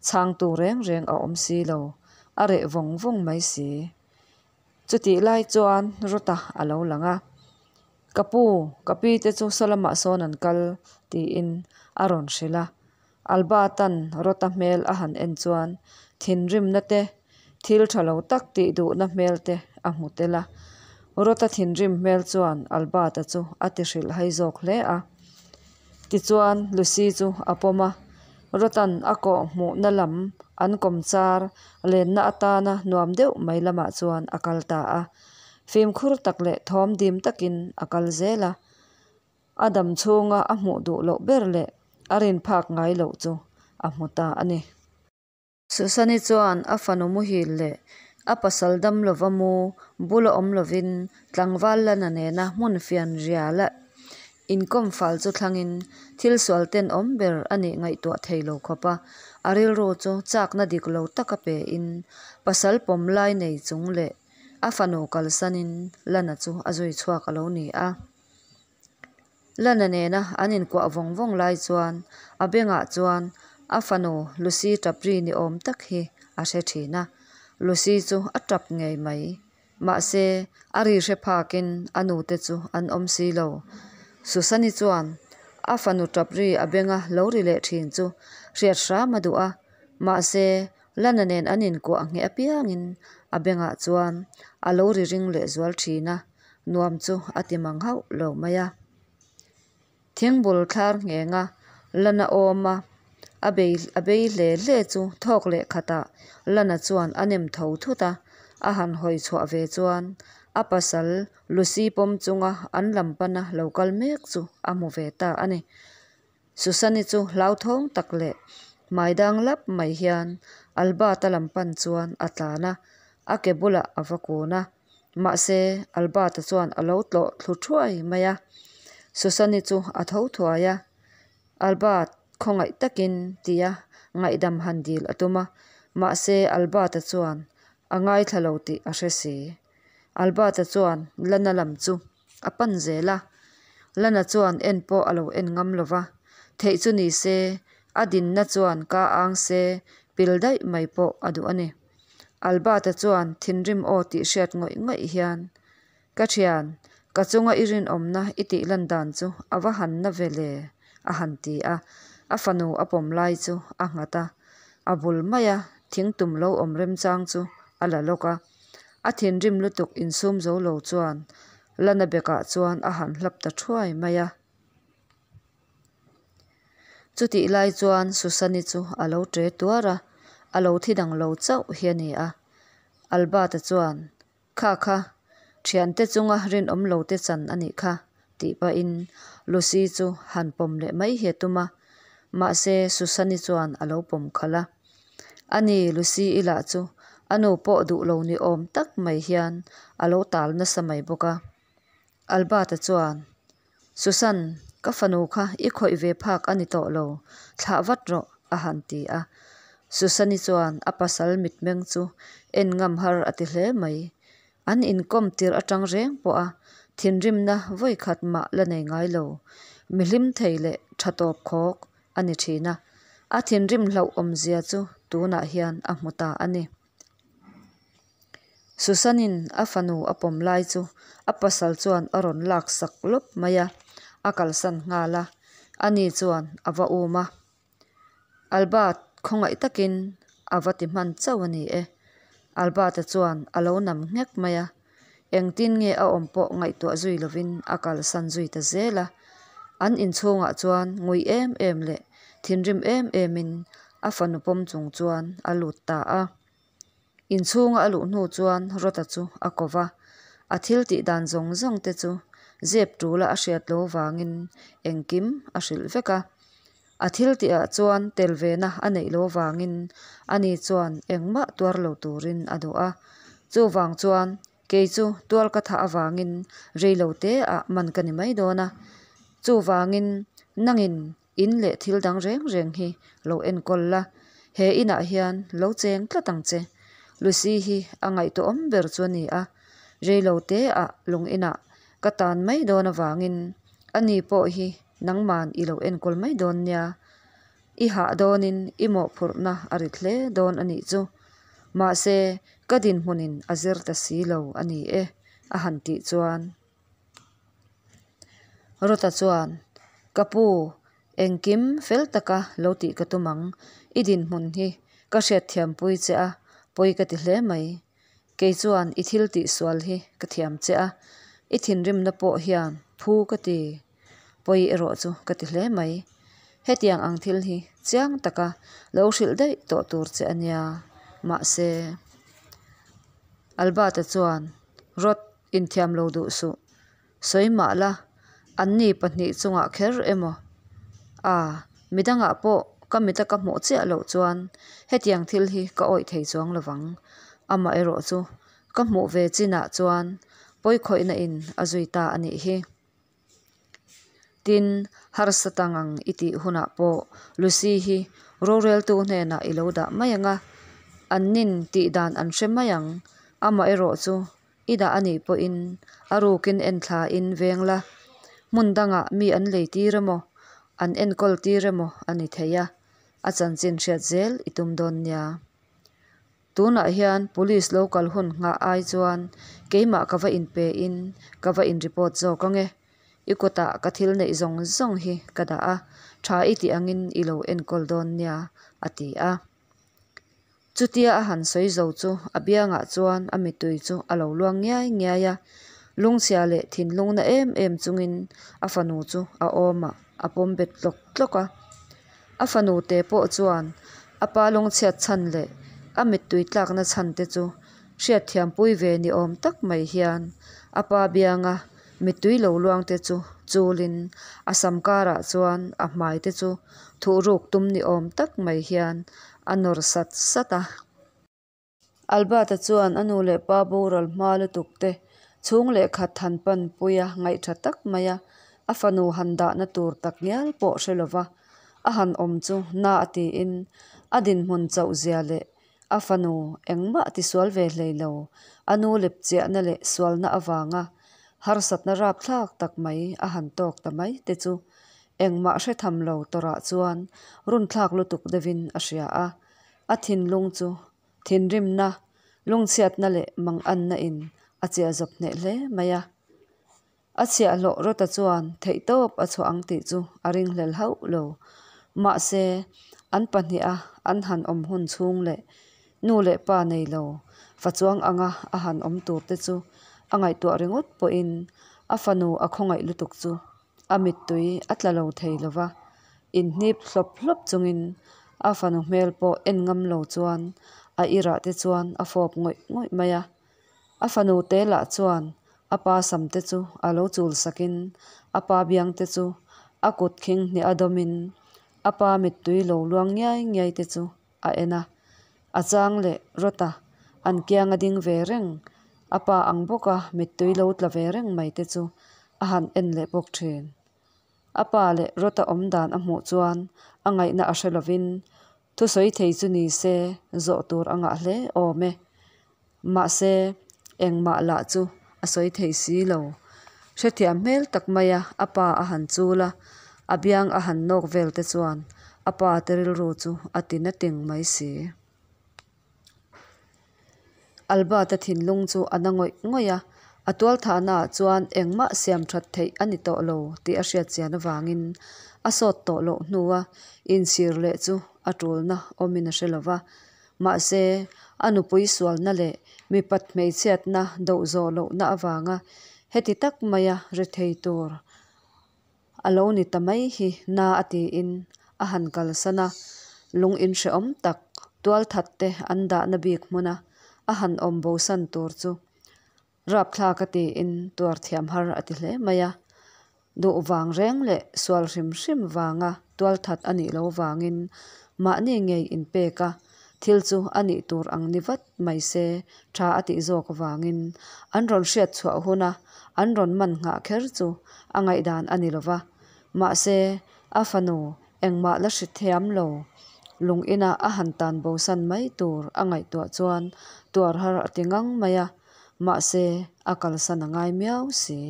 chhangtu reng reng a awm si lo, a reh vawng vawng mai si. Chutih lai chuan Ruta a lo lang a, Ka pu, ka pi te chu saw lamah sawn an kal, tiin a rawn hrilh a. Albert-a'n Ruta hmel a han en chuan thinrimna te, Thil tha lo tak tih duhna hmel te a hmu tel a. Rota thinrim hmel chuan Albert-a chu a ti hrilhhai zawk hle a. Tichuan Lucy chu a pawm a, Rotan a kawh hmuhna lam an kawmchar lenna atana nuam deuh mai lamah chuan a kal ta a. Fimkhur tak leh thawm dim takin a kal zel a. A dam chhunga a hmuh duh loh ber leh a rin phak ngai loh chu a hmu ta a ni. Susan-i chuan a fanu muhil leh a pasal dam lova mu bula awm lovin tlangval Lana nena hmun fian riala inkawm fal chu thlangin thil sual tenawm ber a nih ngaihtuah thei lo khawp a, a rilru chu chakna dik lo taka pe in pasal pawm lai nei chung leh a fanu kalsanin Lana chu a zui chhuak a lo ni a. Lana nena an inkuah vawng vawng lai chuan a bengah chuan a fanu Lucy tap ri ni awm tak hi a hre thin a, Lucy chu a tap ngei mai. Mahse, a ri hre phakin a nute chu an awm si lo. Susan-i chuan a fanu tap ri a benga lo ri leh thin chu hriat hram a duh a, mahse, Lana nen an inkuah ngheh apiangin a bengah chuan a lo ri ring lehzual thin a, nuam chu a ti mang hauh lo mai a. Thingbul thlar nghenga Lana awm a, a bei a bei hle hle chu thawk leh khatah Lana chuan a nem tho thut a, a han hawi chhuah ve chuan a pasal Lucy pawm chunga an lam pana lo kal mek chu a hmu ve ta a ni. Susan-i chu hlauthawng tak leh hmai dang lap mai hian Albert-a lam pan chuan a tlan a, a ke bulah a va kun a. Mahse, Albert-a chuan a lo tlawh thlu thuai mai a. Susan-i chu a tho thuai a, Albert, khawngaih takin tia ngaihdam han dil a tum a. Mahse, Albert-a chuan a ngaithla lo tih a hre si. Albert-a chuan Lana lam chu a pan zel a, Lana chuan en pawh a lo en ngam lo va, theih chu ni se a dinna chuan ka ang se pil daih mai pawh a duh a ni. Albert-a chuan thinrim aw tih hriat ngawih ngawih hian, Ka thian, ka chunga i rinawmna i tih lan dan chu a va han na ve le, a han ti a, a fanu a pawm lai chu a nghat a, a bul maia thingtum lo awm remchang chu a la lawk a. A thinrim lutuk insum zo lo chuan Lana bekah chuan a han hlap ta thuai mai a. Chutih lai chuan Susan-i chu a lo ṭe tuar a, a lo thi dang lo chauh hi a ni a. Albert-a chuan, Kha kha, ṭhiante chunga rinawm lo te chan a nih kha, tih pahin Lucy chu han pawm leh mai hi a tum a. Mahse, Susan-i chuan a lo pawm khalh a. Ani, Lucy-i lah chu a nu pawh duh lo ni awm tak mai hian a lo tal nasa mai bawk a. Albert-a chuan, Susan, ka fanu kha i khawih ve phak a ni tawh lo, thlah vat rawh, a han ti a. Susan-i chuan a pasal mitmeng chu en ngam har a ti hle mai. An inkawm tirh atang reng pawh a thinrimna vawi khat mah la nei ngai lo. Mi hlim thei leh tha tawp khawk a ni thin a, a thinrim hlauh awmzia chu tunah hian a hmu ta a ni. Susan-in a fanu a pawm lai chu a pasal chuan a rawn lak sak lawp mai a, a kalsan nghal a, ani chuan a va um a. Albert khawngaih takin a va ti hman chauh a ni e. Albert-a chuan a lo nam nghek mai a, engtin nge a awm pawh ngaihtuah zui lovin a kalsan zui ta zel a. An inchhungah chuan ngui em em leh thinrim em emin a fanu pawm chung chuan a lut ta a. Inchhunga a luh hnu chuan Rota chu a ko va, a thil tih dan zawng zawng te chu zep tula a hriat lo vangin engkim a hrilh vek a. A thil tihah chuan tel vena a neih lo vangin ani chuan engmah tuar lo turin a duh a. Chuvang chuan kei chu tual ka thah avangin rei lo te ah man ka ni mai dawn a. Chuvangin nangin in leh thil dang reng reng hi lo enkawl la, he inah hian lo cheng tlat ang che. Lucy hi a ngaihtuahawm ber chu a ni a, rei lo te ah lung inah ka tan mai dawn avangin ani pawh hi nangman i lo enkawl mai dawn nia. I hah dawnin i mawhphurhna a rit hle dawn a nih chu. Mahse, ka dinhmunin a zir ta si lo a ni e, a han tih chuan. Rota chuan, Ka pu, engkim fel taka lo tih ka tum ang. I dinhmun hi ka hriatthiampui che a, Pawi ka ti hle mai. Kei chuan i thil tih sual hi ka thiam che a, i thinrimna pawh hian phu ka ti. Pawi erawh chu ka ti hle mai. Hetiang ang thil hi chiang taka lo hrilh daih tawh tur che a nia. Mahse. Albert-a chuan, Rawt, inthiam lo duh suh. Sawi mah la, anni pahnih chungah kher emaw? A, midangah pawh ka mita ka hmuh chiah loh chuan hetiang thil hi ka awih thei chuang lovang. Amaherawh chu ka hmuh ve chinah chuan pawikhawihna in a zui ta a nih hi. Tin, harsa ta ngang i tih hunah pawh Lucy hi roreltu hnenah i lo dah mai ang a, annin tih dan an hre mai ang. Amaherawh chu I dah a nih pawhin a rukin enthla in veng la, hmun dangah mi an lei tir emaw, an enkawl tir emaw a ni thei a, a chanchin hriat zel i tum dawn nia. Tunah hian police lo kal hun nghah ai chuan keimah ka va inpe in ka va in report zawk ange. I kutah ka thil neih zawng zawng hi ka dah a, tha i tih angin i lo enkawl dawn nia, a ti a. Chutia a han sawi zo chu a biangah chuan a mittui chu a lo luang ngiai ngiai a, lungchhia leh thinlungna em em chungin a fanu chu a awmah a pawm bet tlawk tlawk a. A fanu te pawh chuan a pa lungchhiat chhan leh a mittui tlakna chhan te chu hriatthiampui ve ni awm tak mai hian a pa bianga mittui lo luang te chu chulin a sam karah chuan a hmai te chu thuhruk tum ni awm tak mai hian a nawr sat sat a. Albert-a chuan a nu leh pa boral hma lutuk te chhung leh khat han pan pui a ngaihtha tak mai a, a fanu han dahna tur tak ngial pawh hre lova a han awm chu na a tiin a dinhmun chauh zia leh a fanu engmah tisual ve hlei lo a nu lepchiahna leh sualna avanga harsatna rapthlak tak mai a han tawk ta mai te chu Engmah hre tham lo tawrah chuan runthlak lutuk deuhin a hria a, a thinlung chu thinrimna, lungchhiatna leh manganna in a chiah zawp hneh hle mai a. A chhiahhlawh Rota chuan theihtawp a chhuah ang tih chu a ringhlel hauh lo. Mahse, an pahniha an han awm hun chhung leh nu leh pa nei lo fa chuang anga a han awm tur te chu a ngaihtuah ringawt pawhin a fanu a khawngaih lutuk chu A mittui a tla lo thei lo va, inhnip hlawp hlawp chungin a fanu hmel pawh en ngam lo chuan a irah te chuan a fawp ngawih ngawih mai a. A fanu te lah chuan a pa sam te chu a lo chul sakin a pa biang te chu a kut khing hnih a dawmin a pa mittui lo luang ngiai ngiai te chu a en a. A chang leh rawt a, an kiang a ding ve reng, a pa ang bawka mittui lo tla ve reng mai te chu a han en leh bawk thin. A pa leh rawta awm dan a hmuh chuan a ngaihna a hre lovin thusawi thei chu ni se zawh tur a ngah hle awm e. Mahse, engmah lah chu a sawi thei si lo. Hrethiam hmel tak maia a pa a han chul a, a biang a han nawk vel te chuan a pa te rilru chu a ti na ting mai si. Albert-a thinlung chu a na ngawih ngawih a, a tualthahnaah chuan engmah siam that theih a ni tawh lo tih a hriat chian avangin a sawt tawh loh hnua inchhir leh chu a tulna awmin a hre lo va. Mahse, a nupui sualna leh mipat hmeichhiatna doh zawh lohna avanga heti tak maia rethei tur A lo ni ta mai hi na a tiin a han kalsan a, lung inhrehawm tak tualthat te an dahna bik hmuna a han awm bosan tur chu rapthlak a tiin tuar thiam har a ti hle mai a. Duh vang reng leh sual hrim hrim vanga tualthat a nih loh vangin mahni ngei inpek a, thil chu a nih tur ang ni vat mai se tha a tih zawk avangin an rawn hriat chhuah huna an rawn man nghah kher chu a ngaihdan a ni lova. Mahse, a fanu engmah la hri thiam lo lung ina a han tan bosan mai tur a ngaihtuah chuan tuar har a ti ngang mai a, mahse a kalsan a ngai miau si.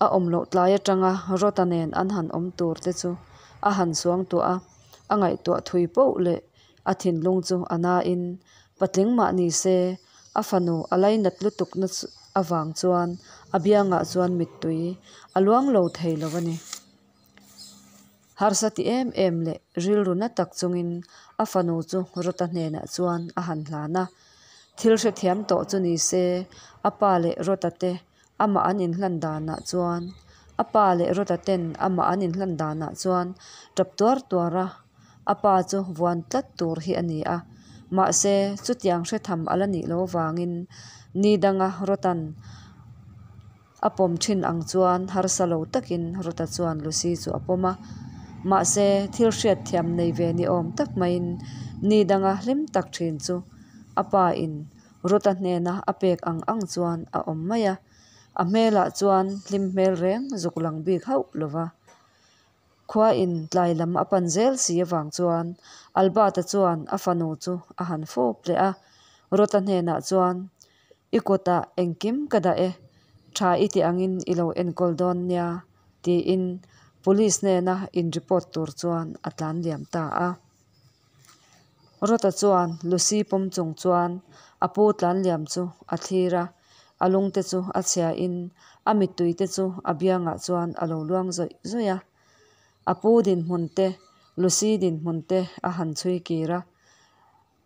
A awm loh tlai atanga Rota nen an han awm tur te chu a han suangtuah a, a ngaihtuah thui poh leh a thinlung chu a nain patling mah ni se a fanu a lainat lutukna avang chuan a biangah chuan mittui a luang lo thei lo a ni. Harsa ti em em leh rilru na tak chungin a fanu chu Rota hnenah chuan a han hlan a. Thil hrethiam tawh chu ni se a pa leh Rota te amah an inhlan danah chuan a pa leh Rota ten amah an inhlan danah chuan tap tuar tuar a a pa chu vuan tlat tur hi a ni a. Mahse chutiang hretham a la nih loh avangin ni danga Rotan A pawm thin ang chuan harsa lo takin Rota chuan Lucy chu a pawm a. Mahse, thil hriatthiam nei ve ni awm tak maiin ni danga hlim tak thin chu a pa in Rota hnena a pek ang ang chuan a awm mai a. A hmelah chuan hlim hmel reng zuk lang bik hauh lo va. Khua in tlai lam a pan zel si avang chuan Albert-a chuan a fanu chu a han fawp leh a. Rota hnenah chuan I kutah engkim ka dah e, tha i ti angin i lo enkawl dawn nia, tiin Police hnena in report tur chuan a tlan liam ta a. Rota chuan Lucy pawm chung chuan a pu tlan liam chu a thlir a, a lungte chu a chhia in a mittui te chu a biangah chuan a lo luang zawih zawih a. A pu dinhmun te, Lucy dinhmun te a han chhui kir a.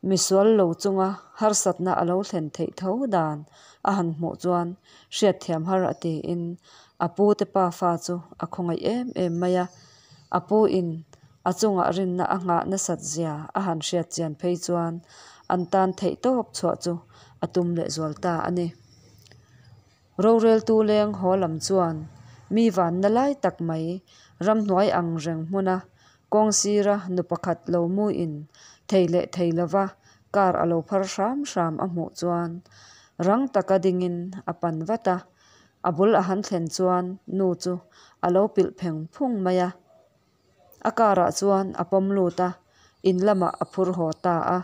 Misual lo chunga harsatna a lo thlen theih tho dan a han hmuh chuan hriatthiam har a tiin a pu te pa fa chu a khawngaih em em mai a. A pu in a chungah rinna a nghah nasat zia a han hriat chian phei chuan an tan theih tawp chhuah chu a tum leh zual ta a ni. Roreltu leng haw lam chuan mi vanna lai tak mai ramhnuai ang reng hmuna kawng sira nu pakhat lo muin thei leh thei lova car a lo phar hram hram a hmuh chuan rang taka dingin a pan vat a, a bul a han thlen chuan nu chu a lo pilh pheng phung mai a. A car ah chuan a pawm lut a, in lamah a phur haw ta a.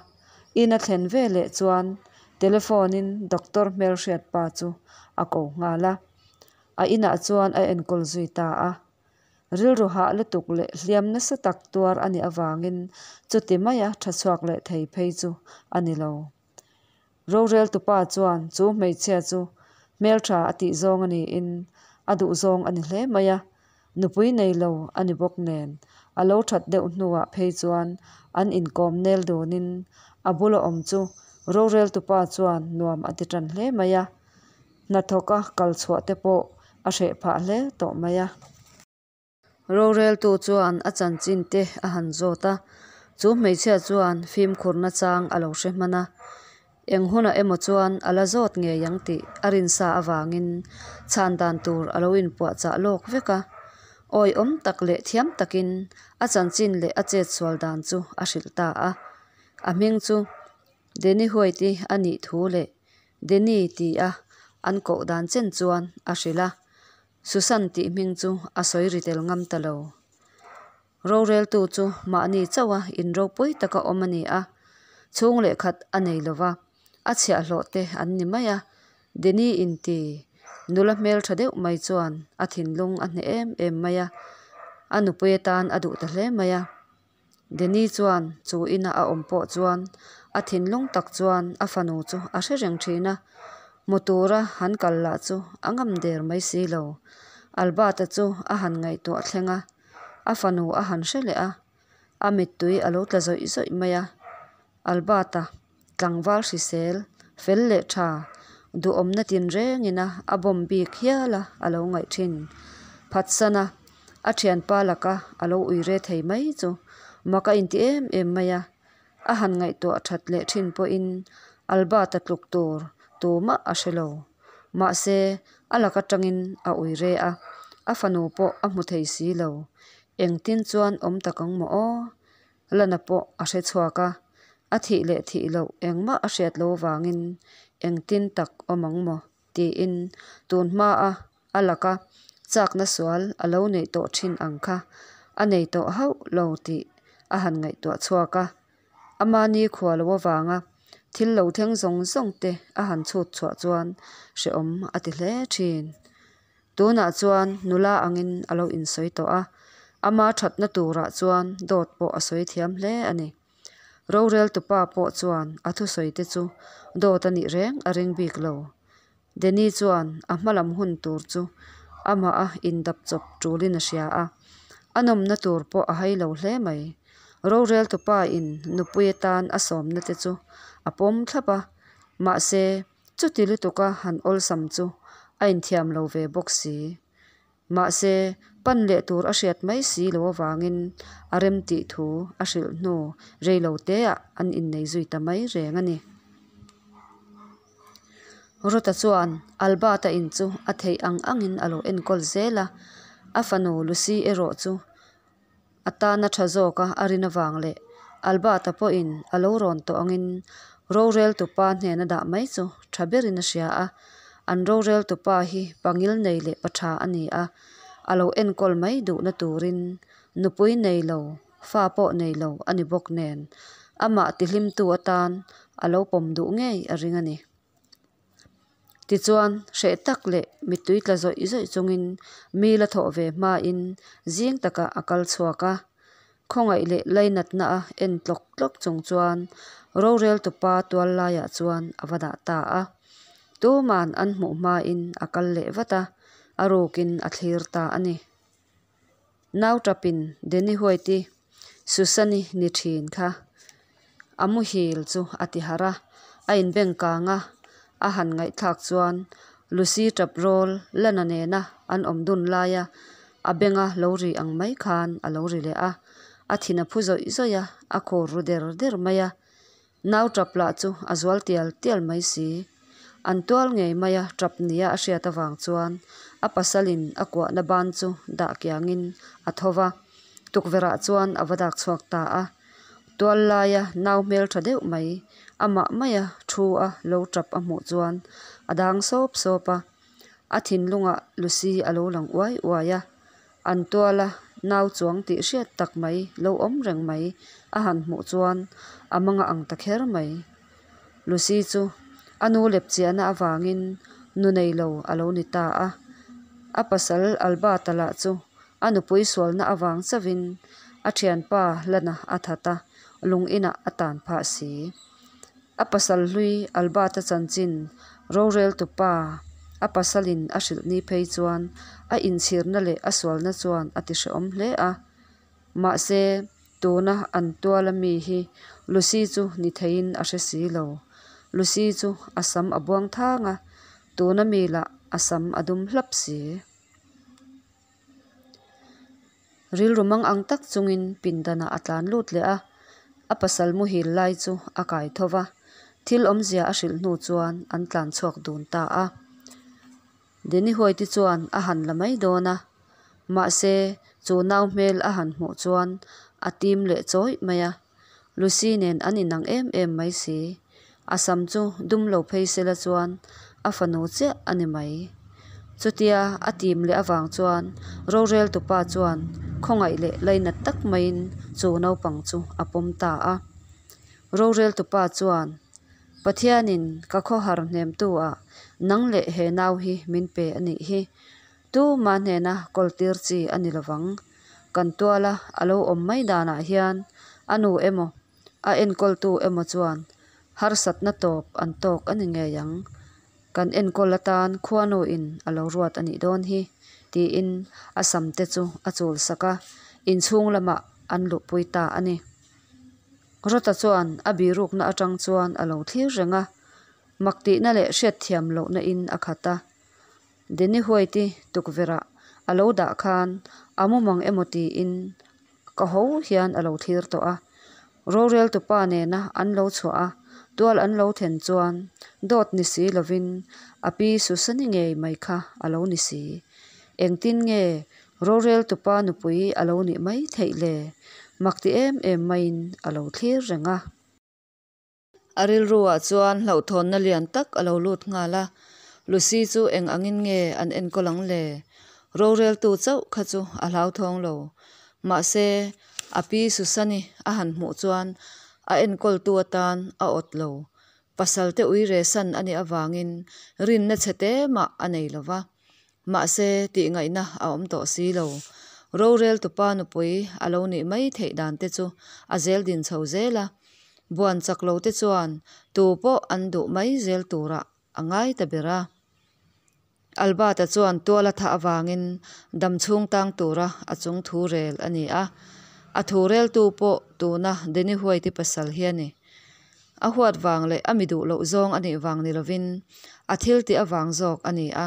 In a thlen ve leh chuan telephone in doctor hmelhriat pa chu a ko nghal a. A inah chuan a enkawl zui ta a. Rilru hah lutuk leh hliam nasa tak tuar a nih avangin chuti maia tha chhuak leh thei phei chu a ni lo. Roreltupa chuan chu hmeichhia chu hmeltha a tih zawng a niin a duh zawng a ni hle mai a, nupui nei lo a ni bawk nen a lo that deuh hnuah phei chuan an inkawm nel dunin a bula awm chu roreltupa chuan nuam a ti tan hle mai a, hnathawka kal chhuah te pawh a hreh phah hle tawh mai a. Roreltu chuan a chanchin te a han zawt a, chu hmeichhia chuan fimkhur nachang a lo hre hman a, eng hunah emaw chuan a la zawt ngei ang tih a rinsa avangin chhan dan tur a lo inpuahchah lawk vek a. Awihawm tak leh thiam takin a chanchin leh a chetsual dan chu a hrilh ta a, a hming chu Danny White-i a nih thu leh Danny ti a an koh dan chen chuan a hrilh a. Susan tih hming chu a sawi ri tel ngam ta lo. Roreltu chu mahni chauha in ropui taka awm a ni a, chhung leh khat a nei lo va, a chhiahhlawh te an ni mai a. Denny inti nula hmeltha deuh mai chuan a thinlung a hneh em em mai a, a nupui atan a duh ta hle mai a. Denny chuan chu ina a awm pawh chuan a thinlung tak chuan a fanu chu a hre reng thin a, hmu tura han kal lah chu a ngam der mai si lo. Albert-a chu a han ngaihtuah thleng a, a fanu a han hre leh a, a mittui a lo tla zawih zawih mai a. Albert-a tlangval hrisel, fel leh tha, duhawmna tinrengina a bawm bik hial a a lo ngaih thin. Phatsan a, a thianpa laka a lo ui re thei mai chu mak a inti em em mai a, a han ngaihtuah that leh thin pawhin Albert-a tluk tur tumah a hre lo. Mahse, a lak atangin a ui re a, a fanu pawh a hmu thei si lo. Engtin chuan awm tak ang maw aw? Lana pawh a hre chhuak a, a thih leh thih loh engmah a hriat lo vangin engtin tak awm ang maw tiin tun hmaa a laka chakna sual a lo neih tawh thin ang kha a nei tawh hauh lo tih a han ngaihtuah chhuak a. Ama nikhua lo avanga thil lo thleng zawng zawng te a han chhut chhuah chuan hrehawm a ti hle thin. Tunah chuan nula angin a lo insawi tawh a, ama thatna turah chuan dawt pawh a sawi thiam hle a ni. Roreltupa pawh chuan a thusawi te chu dawt a nih reng a ring bik lo. Danny chuan a hmalam hun tur chu amah a indap chawp tulin a hria a, A nawmna tur pawh a hai lo hle mai. Roreltupa in nupui atan a sawmna te chu a pawm thlap a, mahse chuti lutuka han awlsam chu a inthiam lo ve bawk si. Mahse pan leh tur a hriat mai si lo avangin a remtih thu a hrilh hnu rei lo teah an innei zui ta mai reng a ni. Rota chuan Albert-a in chu a theih ang angin a lo enkawl zel a, a fanu Lucy erawh chu a tana tha zawka a rin avang leh Albert-a pawhin a lo rawn tawh angin roreltupa hnena dah mai chu tha berin a hria a, an roreltupa hi pangil nei leh pa tha a ni a, a lo enkawl mai duhna turin nupui nei lo, fa pawh nei lo a ni bawk nen amah tihlimtu atan a lo pawm duh ngei a ring a ni. Tichuan, hreh tak leh mittui tla zawih zawih chungin mi la thawh ve hmain zing takah a kal chhuak a. Khawngaih leh lainatna a en tlawk tlawk chung chuan roreltupa tual laiah chuan a va dah ta a. Tuman an hmuh hmain a kal leh vat a, a rukin a thlir ta a ni. Nau tapin Danny White-i Susan-i ni thin kha a muhil chu a ti harh a, a inbeng kang a, a han ngaihthlak chuan Lucy tap rawl Lana nena an awm dun laia a benga lo ri ang mai khan a lo ri leh a, a thin a phu zawih zawih a, a khur ru der der mai a. Nau tap lah chu a zual tial tial mai si. An tual ngei maia tap nia a hriat avang chuan a pasalin a kuahna ban chu dah kiangin a tho va, tukverhah chuan a va dak chhuak ta a. Tual laia nau hmeltha deuh mai, amah maia thu a lo tap a hmuh chuan a dang sawp sawp a. A thinlungah Lucy a lo lang uai uai a, an tuala nau chuang tih hriat tak mai lo awm reng mai a han hmuh chuan a manga ang ta kher mai. Lucy chu a nu lepchiahna avangin nu nei lo a lo ni ta a, a pasal Albert-a lah chu a nupui sualna avang chauhin a thianpa Lana a that a, lung inah a tan phah si. A pasal hlui Albert-a chanchin roreltupa a pasalin a hrilh ni phei chuan a inchhirna leh a sualna chuan a ti hrehawm hle a. Mahse, tuna an tuala mi hi Lucy chu ni theiin a hre si lo. Lucy chu a sam a buang thang a, tuna mi lah a sam a dum hlap si. Rilru mang ang tak chungin pindanah a tlan lut leh a, a pasal muhil lai chu a kai tho va, thil awmzia a hrilh hnu chuan an tlan chhuak dun ta a. Denny White-i chuan a han la mai dawn a, mahse chu nau hmel a han hmuh chuan a tim leh chawih mai a, Lucy nen an inang em em mai si. A sam chu dum lo phei sela chuan a fanu chiah a ni mai. Chutia a tim leh avang chuan roreltupa chuan khawngaih leh lainat tak maiin chu naupang chu a pawm ta a. Roreltupa chuan, Pathianin ka khawhar hnemtu ah nang leh he nau hi min pe a nih hi. Tuma hnena kawltir chi a ni lovang. Kan tuala a lo awm mai danah hian a nu emaw a enkawltu emaw chuan harsatna tawp an tawk a ni ngei ang. Kan enkawl atan khuanuin a lo ruat a nih dawn hi, tiin a sam te chu a chul sak a, inchhung lamah an luhpui ta a ni. Rota chuan a birukna atang chuan a lo thlir reng a, mak tihna leh hriatthiam lohna in a khat a. Denny White-i tukverhah a lo dah khan a mumang emaw tiin ka ho hian a lo thlir tawh a. Roreltupa nena an lo chhuah a, tual an lo then chuan dawt ni si lovin a pi Susani ngei mai kha a lo ni si. Engtin nge roreltupa nupui a lo nih mai theih le? Mak ti em em maiin a lo thlir reng a. A rilruah chuan hlauhthawnna lian tak a lo lut nghal a, Lucy chu eng angin nge an enkawl ang le? Roreltu chauh kha chu a hlauthawng lo. Mahse, a pi Susani a han hmuh chuan a enkawltu atan a awt lo. Pasalte uire san a nih avangin rinna chhe te mah a nei lo va. Mahse, tihngaihna a awm tawh si lo. Roreltupa nupui a lo nih mai theih dan te chu a zel din chho zel a. Buan chak lo te chuan tu pawh an duh mai zel turah a ngai ta ber a. Albert-a chuan tual a thah avangin damchhung tang tura a chung thu rel a ni a, a thu reltu pawh tuna Danny White-i pasal hi a ni. A huat vang leh a mi duh loh zawng a nih vang ni lovin a thil tih avang zawk a ni a,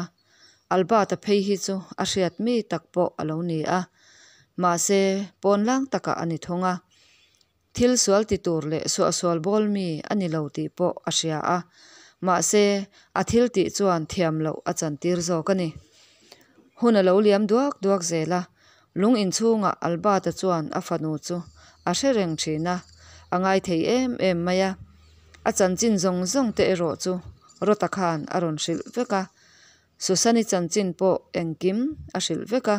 Albert-a phei hi chu a hriat mi tak pawh a lo ni a, mahse pawnlang takah a ni thung a. Thil sual ti tur leh suahsual bawl mi a ni lo tih pawh a hria a, mahse a thil tih chuan thiam loh a chantir zawk a ni. Hun a lo liam duak duak zel a, lung inchhungah Albert-a chuan a fanu chu a hre reng thin a, a ngai thei em em mai a. A chanchin zawng zawng te erawh chu Rota khan a rawn hrilh vek a, Susan-i chanchin pawh engkim a hrilh vek a,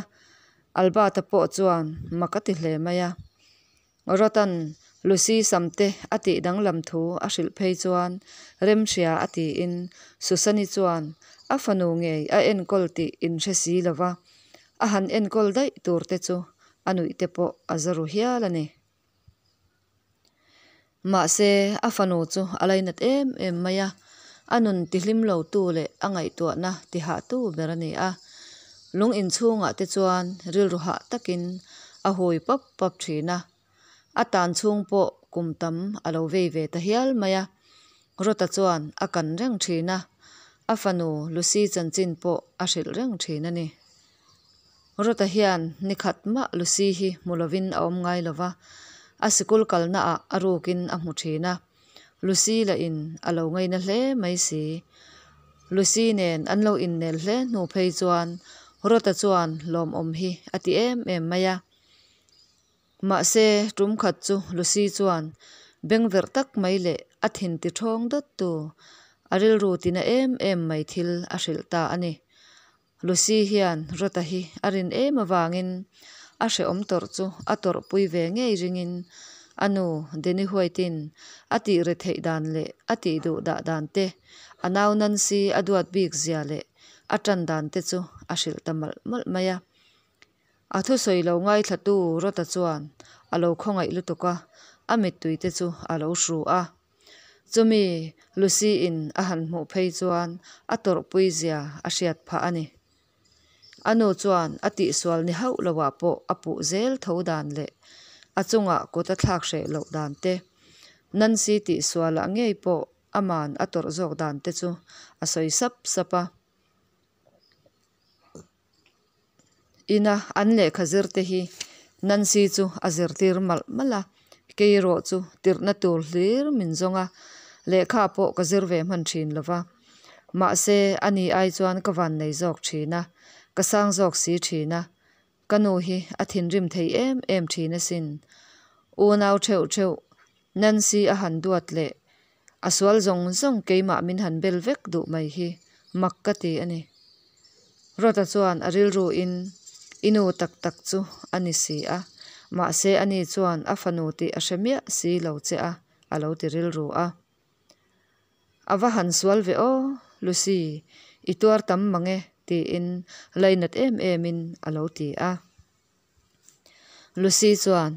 Albert-a pawh chuan mak a ti hle mai a. Rotan Lucy Samte a tih danglam thu a hrilh phei chuan remhria a tiin Susan-i chuan a fanu ngei a enkawl tih inhre si lo va, a han enkawl daih tur te chu a nuih te pawh a za ru hial a ni. Mahse, a fanu chu a lainat em em mai a, a nun tihlim lotu leh a ngaihtuahna tihahtu ber a ni a. Lung inchhungah te chuan rilru hah takin a hui pap pap thin a. A tan chhung pawh kum tam a lo vei ve ta hial mai a. Rota chuan a kan reng thin a, a fanu Lucy chanchin pawh a hrilh reng thin a ni. Rota hian ni khat mah Lucy hi hmu lovin a awm ngai lo va, a sikul kalnaah a rukin a hmu thin a. Lucy lahin a lo ngaina hle mai si. Lucy nen an lo innel hle hnu phei chuan Rota chuan lawmawm hi a ti em em mai a. Mahse, tum khat chu Lucy chuan bengverh tak mai leh a thin ti thawng dawttu, a rilru tina em em mai thil a hrilh ta a ni. Lucy hian Rota hi a rin em avangin a hrehawm tawrh chu a tawrhpui ve ngei ringin a nu Danny White-in a tih re theih dan leh a tih duh dah dan te, a nau Nancy a duat bik zia leh a tan dan te chu a hrilh ta malh malh mai a. A thusawi lo ngaithlatu Rota chuan a lo khawngaih lutuk a, a mittui te chu a lo hru a. Chumi Lucy-in a han hmuh phei chuan a tawrhpui zia a hriat phah a ni. A nu chuan a tihsual ni hauh loah pawh a puh zel tho dan leh a chungah kut a thlak hreh loh dan te, Nancy tihsualah ngei pawh aman a tawrh zawk dan te chu a sawi sap sap a. Ina an lehkha zir te hi Nancy chu a zirtir malh malh a, kei erawh chu tirhna tur hlir min zawng a, lehkha pawh ka zir ve hman thin lo va. Mahse, ani ai chuan ka van nei zawk thin a, ka sang zawk si thin a, ka nu hi a thinrim thei em em thin asin. Unau theuh theuh Nancy a han duat leh a sual zawng zawng keimah min han bel vek duh mai hi mak ka ti a ni. Rota chuan a rilru in i nu tak tak chu a ni si a, mahse ani chuan a fanu tih a hre miah si lo che a, a lo ti rilru a. A va han sual ve aw, Lucy, i tuar tam mang e, tiin lainat em em in a lo ti a. Lucy chuan,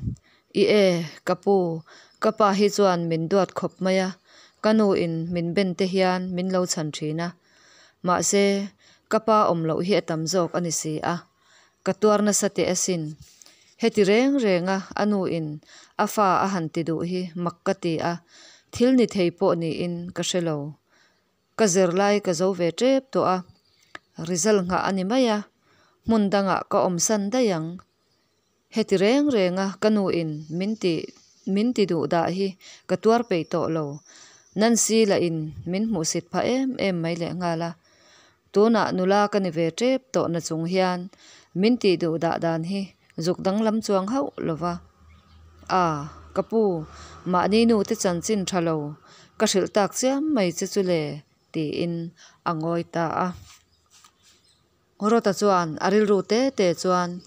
I e, ka pu, ka pa hi chuan min duat khawp mai a, ka nu in min ben te hian min lo chhan thin a. Mahse, ka pa awm loh hi a tam zawk a ni si a, ka tuar nasa teh asin. Heti reng reng a a nu in a fa a han ti duh hi mak ka ti a, thil ni thei pawh niin ka hre lo. Ka zirlai ka zo ve tep tawh a, result nghah a ni mai a, hmun dangah ka awmsan daih ang. Heti reng renga ka nu in min ti min ti duh dah hi ka tuar peih tawh lo. Nancy lah in min hmuhsit phah em em mai leh nghal a. Tunah nula ka ni ve tep tawh na chung hian min tih duh dah dan hi zuk danglam chuang hauh lo va. A, ka pu, mahni nu te chanchin tha lo ka hrilh tak chiam mai che chu le, tiin a ngawi ta a. Rota chuan a rilru te te chuan,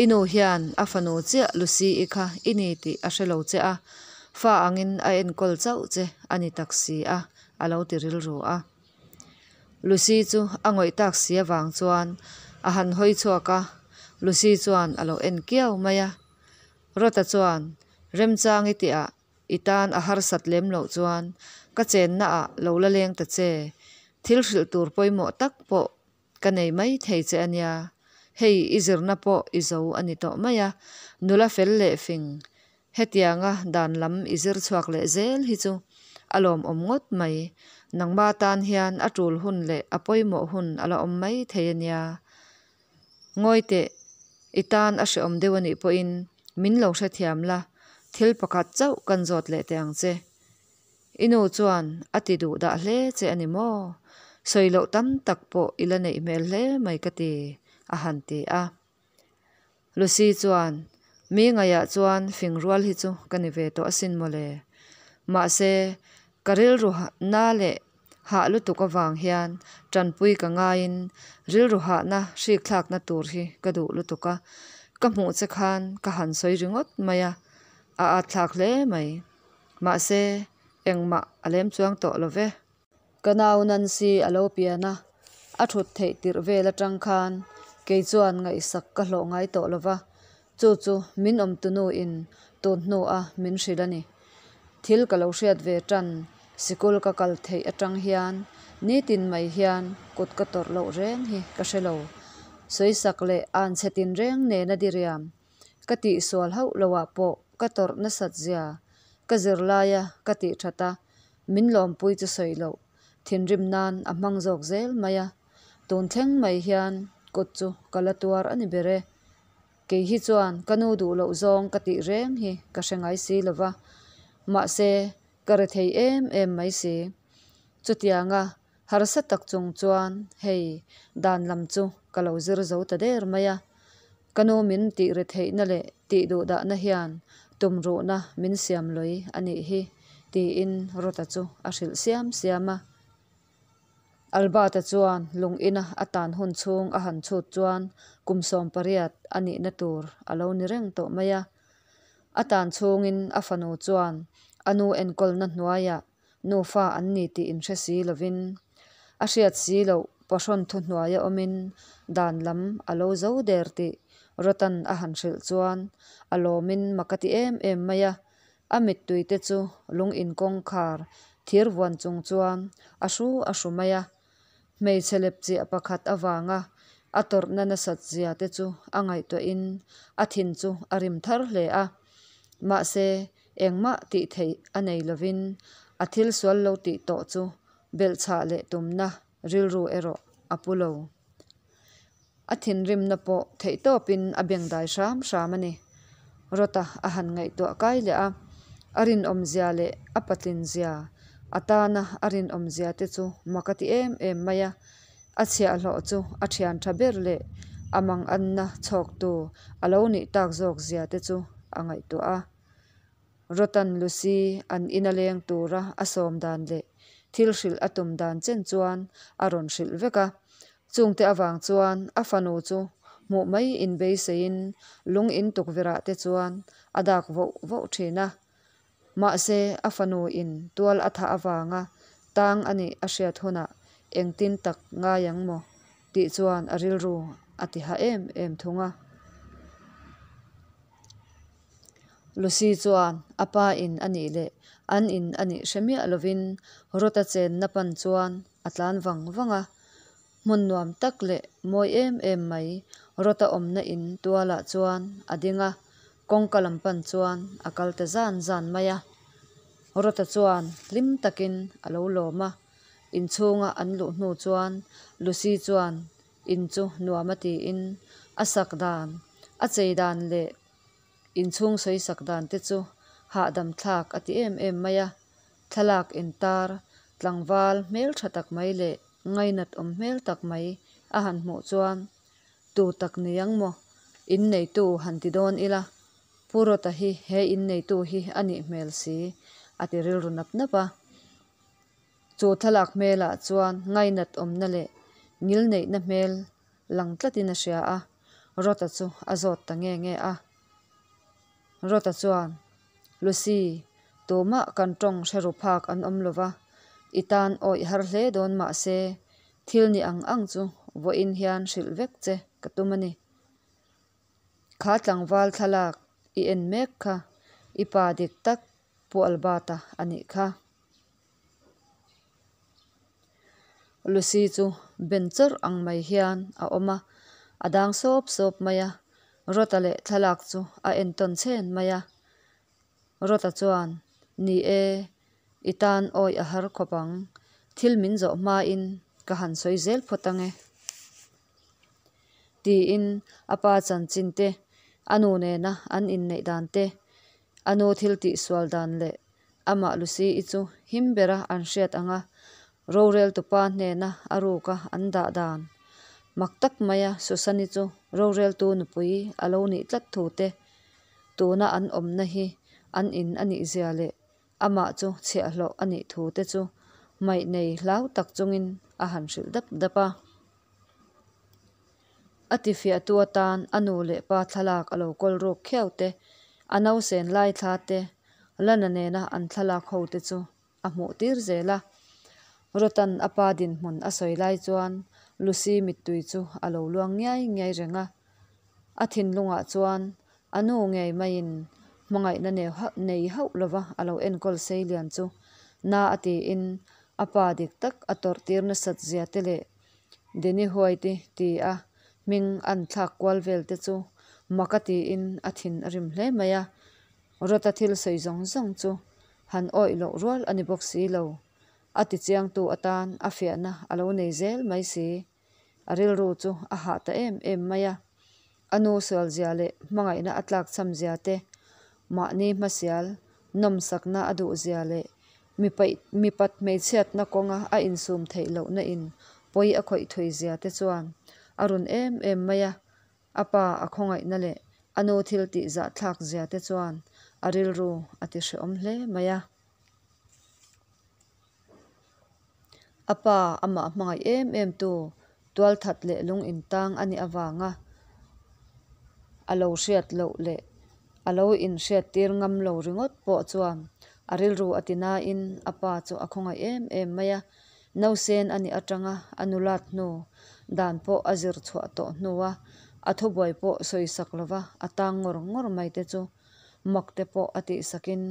I nu hian a fanu chiah Lucy-i kha i ni tih a hre lo che a, fa angin a enkawl chauh che a ni tak si a, a lo ti rilru a. Lucy chu a ngawih tak si avang chuan a han hawi chhuak a, Lucy chuan a lo en kiau mai a. Rota chuan, Remchang i tihah i tan a harsat lem loh chuan ka chennaah lo la leng ta che, thil hrilh tur pawimawh tak pawh. ka nei mai thei che a nia. Hei i zirna pawh i zo a ni tawh mai a, nula fel leh fing, hetianga dan lam i zir chhuak leh zel hi chu a lawmawm ngawt mai. Nangma tan hian a tul hun leh a pawimawh hun a la awm mai thei a nia. Ngawi teh, i tan a hreawm deuh a nih pawhin min lo hrethiam la, thil pakhat chauh kan zawt leh teh ang che. I nu chuan a ti duh dah hle che a ni maw? Sawi loh tam tak pawh i la neih hmel hle mai ka ti, a han ti a. Lucy chuan, Mi ngaihah chuan fing rual hi chu ka ni ve tawh asin mawle. Mahse, ka rilru na leh hah lutuk avang hian tanpui ka ngaiin rilru hahna hrikthlakna tur hi ka duh lutuk a, ka hmuh che khan ka han sawi ringawt mai a, a atthlak hle mai. Mahse, engmah a lem chuang tawh lo ve. Ka nau Nancy a lo pian a, a thut theih tirh vel atang khan kei chuan ngaihsak ka hlawh ngai tawh lo va, chu chu min awmtunu in tun hnu a min hrilh a ni. Thil ka lo hriat ve tan sikul ka kal theih atang hian nitin mai hian kut ka tawrh loh reng hi ka hre lo. Sawisak leh anchhe tinreng nena diriam Ka tihsual hauh loah pawh ka tawrh nasat zia ka zir laia ka tih that a, min lawmpui chu sawi loh thinrim nan a hmang zawk zel mai a, tun thleng mai hian kut chu ka la tuar a ni ber e. Kei hi chuan ka nu duh loh zawng ka tih reng hi ka hre ngai si lo va, mahse ka re thei em em mai si. Chutianga harsa tak chung chuan hei dan lam chu ka lo zir zo ta der mai a. Ka nu min tih ri theihna leh tih duh dahna hian tumruhna min siam lawi a nih hi, tiin Rota chu a hrilh siam siam a. Albert-a chuan lung ina a tan hun chhung a han chhut chuan kum 18 a nihna tur a lo ni reng tawh mai a. A tan chhungin a fanu chuan a nu enkawlna hnuaiah nufa an ni tih inhre si lovin, a hriat si loh pahrawn thuhnuaia awmin dan lam a lo zo der tih Rotan a han hrilh chuan a lawmin mak a ti em em mai a, a mittui te chu lung inkawngkhar thir vuan chung chuan a hru a hru mai a. Hmeichhe lepchiah pakhat avanga a tawrhna nasat zia te chu a ngaihtuahin a thin chu a rim thar hle a. Mahse, engmah tih theih a nei lovin a thil sual lo tih tawh chu belhchhah leh tumna rilru erawh a pu lo. A thinrimna pawh theihtawpin a bengdai hram hram a ni. Rota a han ngaihtuah kai leh a, a rinawmzia leh a patlinzia, a tana a rinawmzia te chu mak a ti em em mai a. A chhiahhlawh chu a thian tha ber leh a manganna chhawktu a lo nih tak zawk zia te chu a ngaihtuah a. Rotan Lucy an ina leng tura a sawm dan leh thil hrilh a tum dan chen chuan a rawn hrilh vek a. Chungte avang chuan a fanu chu hmuh mai inbeiseiin lung in tukverhah te chuan a dak voh voh thin a. Mahse a fanu in tual a thah avanga tang a nih a hriat hunah engtin tak ngai ang maw tih chuan a rilru a ti ha em em thung a. Lucy chuan a pa in a nih leh an in a nih hre miah lovin Rota chenna pan chuan a tlan vang vang a. Hmun nuam tak leh mawi em em mai Rota awmna in tualah chuan a ding a, kawngka lam pan chuan a kal ta zan zan mai a. Rota chuan hlim takin a lo lawm a, inchhunga an luh hnu chuan Lucy chuan in chu nuam a tiin a sak dan, a chei dan leh inchhung sawi sak dan te chu hahdam thlak a ti em em mai a. Thlalak intar tlangval hmel tha tak mai leh ngainat awm hmel tak mai a han hmuh chuan tu tak ni ang maw? Inneitu han ti dawn ila, Pu Rota hi he inneitu hi a nih hmel si a ti rilru nap nap a. Chu thlalak hmelah chuan ngainat awmna leh ngilneihna hmel lang tlatin a hria a, Rota chu a zawt ta nge nge a. Rota chuan, Lucy, tumah kan tawng hre ru phak an awm lo va, i tan awih har hle dawn mah se, thil ni ang ang chu vawiin hian hrilh vek che ka tum a ni. Kha tlangval thlalak i en mek kha i pa dik tak Pu Albert-a a nih kha. Lucy chu ben chawrh ang mai hian a awm a, a dang sawp sawp mai a, Rawta leh thlalak chu a en tawn chhen mai a. Rawta chuan, Ni e, i tan awih a har khawp ang, thil min zawh hmain ka han sawi zel phawt ange. Tiin a pa chanchin te, a nu nena an inneih dan te, a nu thil tihsual dan leh amah Lucy-i chu him bera an hriat anga roreltupa hnena a ruka an dah dan mak tak maia Susan-i chu roreltu nupui a lo nih tlat thu te, tuna an awmna hi an in a nih zia leh amah chu chhiahhlawh a nih thu te chu hmaih nei hlau tak chungin a han hrilh dap dap a. A tifiahtu atan a nu leh pa thlalak a lo kawl ruk khiau te, a nausen lai thla te, Lana nena an thlalak ho te chu a hmuh tir zel a. Rawtan a pa dinhmun a sawi lai chuan Lucy mittui chu a lo luang ngiai ngiai reng a. A thinlungah chuan a nu ngei maiin hmangaihna nei hauh lova a lo enkawl sei lian chu na a tiin a pa dik tak a tawrh tir nasat zia te leh Denny White-i ti a hming an thlak kual vel te chu mak a tiin a thin a rim hle mai a. Rawta thil sawi zawng zawng chu han awih loh rual a ni bawk si lo. A tichiangtu atan a fiahna a lo nei zel mai si. A rilru chu a hah ta em em mai a. A nu sualzia leh hmangaihna a tlakchham zia te, mahni hmasial nawmsakna a duhzia leh mipat hmeichhiatna kawnga a insum theih lohna in pawi a khawih thui zia te chuan a run em em mai a. A pa a khawngaihna leh a nu thil tih zahthlak zia te chuan a rilru a ti hrehawm hle mai a. A pa amah hmangaih em em tu tualthat leh lung intang a nih avanga a lo hriat loh leh a lo inhriat tir ngam lo ringawt pawh chuan a rilru a ti nain a pa chu a khawngaih em em mai a. Nausen a nih atanga a nulat hnu dan pawh a zir chhuah tawh hnua a thubuai pawh sawisak lova a tang ngawr ngawr mai te chu mak te pawh a tihsakin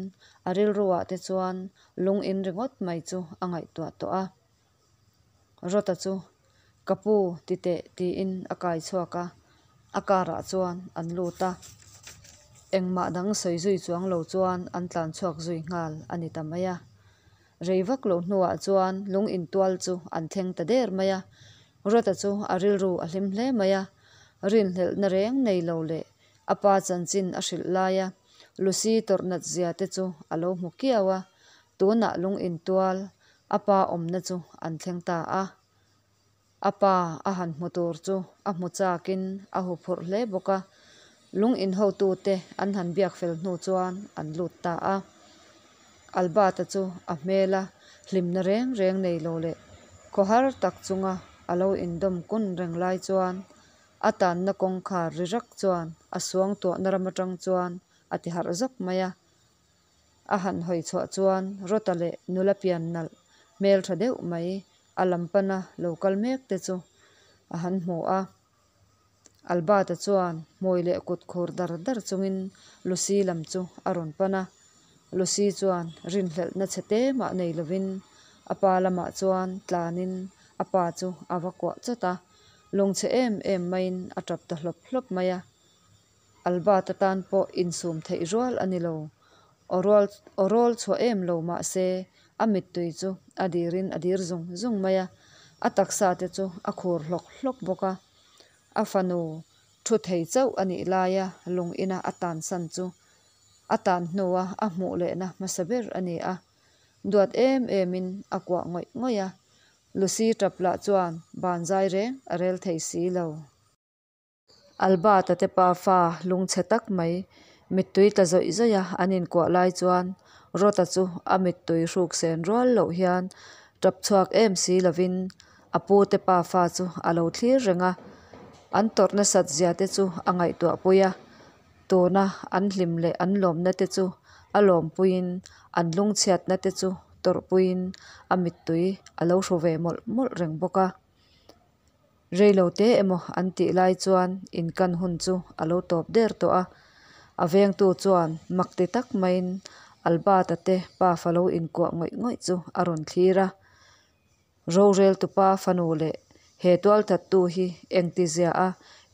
a rilruah te chuan lung in ringawt mai chu a ngaihtuah tawh a. Rawta chu, Ka pu, ti teh, tiin a kai chhuak a, a car ah chuan an lut a. Engmah dang sawi zui chuang lo chuan an tlan chhuak zui nghal a ni ta mai a. Rei vak loh hnuah chuan lung intual chu an thleng ta der mai a. Rawta chu a rilru a hlim hle mai a, rinhlelhna reng nei lo leh A pa chanchin a hrilh lai a, Lucy tawrh nat zia te chu a lo hmu kiau a, tunah lung intual a pa awmna chu an thleng ta a. A pa a han hmu tur chu a hmu chakin a huphurh hle bawk a, lung inhotute an han biak fel hnu chuan an lut ta a. Albert-a chu a hmela hlimna reng reng nei lo leh khawhar tak chunga a lo indawm kun reng lai chuan A tanna kawngkhar ri rak chuan a suangtuahna ram atang chuan a ti harh zawk mai a. A han hawi chhuah chuan Rawta leh nula pian nalh hmel tha deuh mai a lam pana lo kal mek te chu a han hmu a. Albert-a chuan hmui leh kut khur dar dar chungin Lucy lam chu a rawn pan a. Lucy chuan rinhlelhna chhe te mah nei lovin a pa lamah chuan tlanin a pa chu a va kuah chawt a. Lungchhe em em maiin a tap ta hlawp hlawp mai a. Albert atan pawh insum theih rual a ni lo. Aw rual aw rawl chhuah em lo mah se a mittui chu a dirin a dir zung zung mai a. A taksa te chu a khur hlawk hlawk bawk a. A fanu thu thei chauh a nih laia lung ina a tansan chu a tan hnua a hmuh lehna hmasa ber a ni a. Duat em emin a kuah ngawih ngawih a. Lucy tap lah chuan ban zai reng a rel thei si lo. Albert-a te pa fa lungchhe tak mai mittui tla zawih zawih a an inkuah lai chuan Rawta chu a mittui hruk sen rual loh hian tap chhuak em si lovin a pu te pa fa chu a lo thlir reng a, an tawrh nasat zia te chu a ngaihtuah pui a. Tuna an hlim leh an lawmna te chu a lawmpuiin an lungchhiatna te chu tawrhpuiin a mittui a lo hru ve mawlh mawlh reng bawk a. Reilo te emaw an tih lai chuan inkan hun chu a lo tawp der tawh a. A vengtu chuan mak ti tak maiin Albert-a te pafa lo inkuah ngawih ngawih chu a rawn thlir a. Roreltupa fanu leh He tualthattu hi engtizia a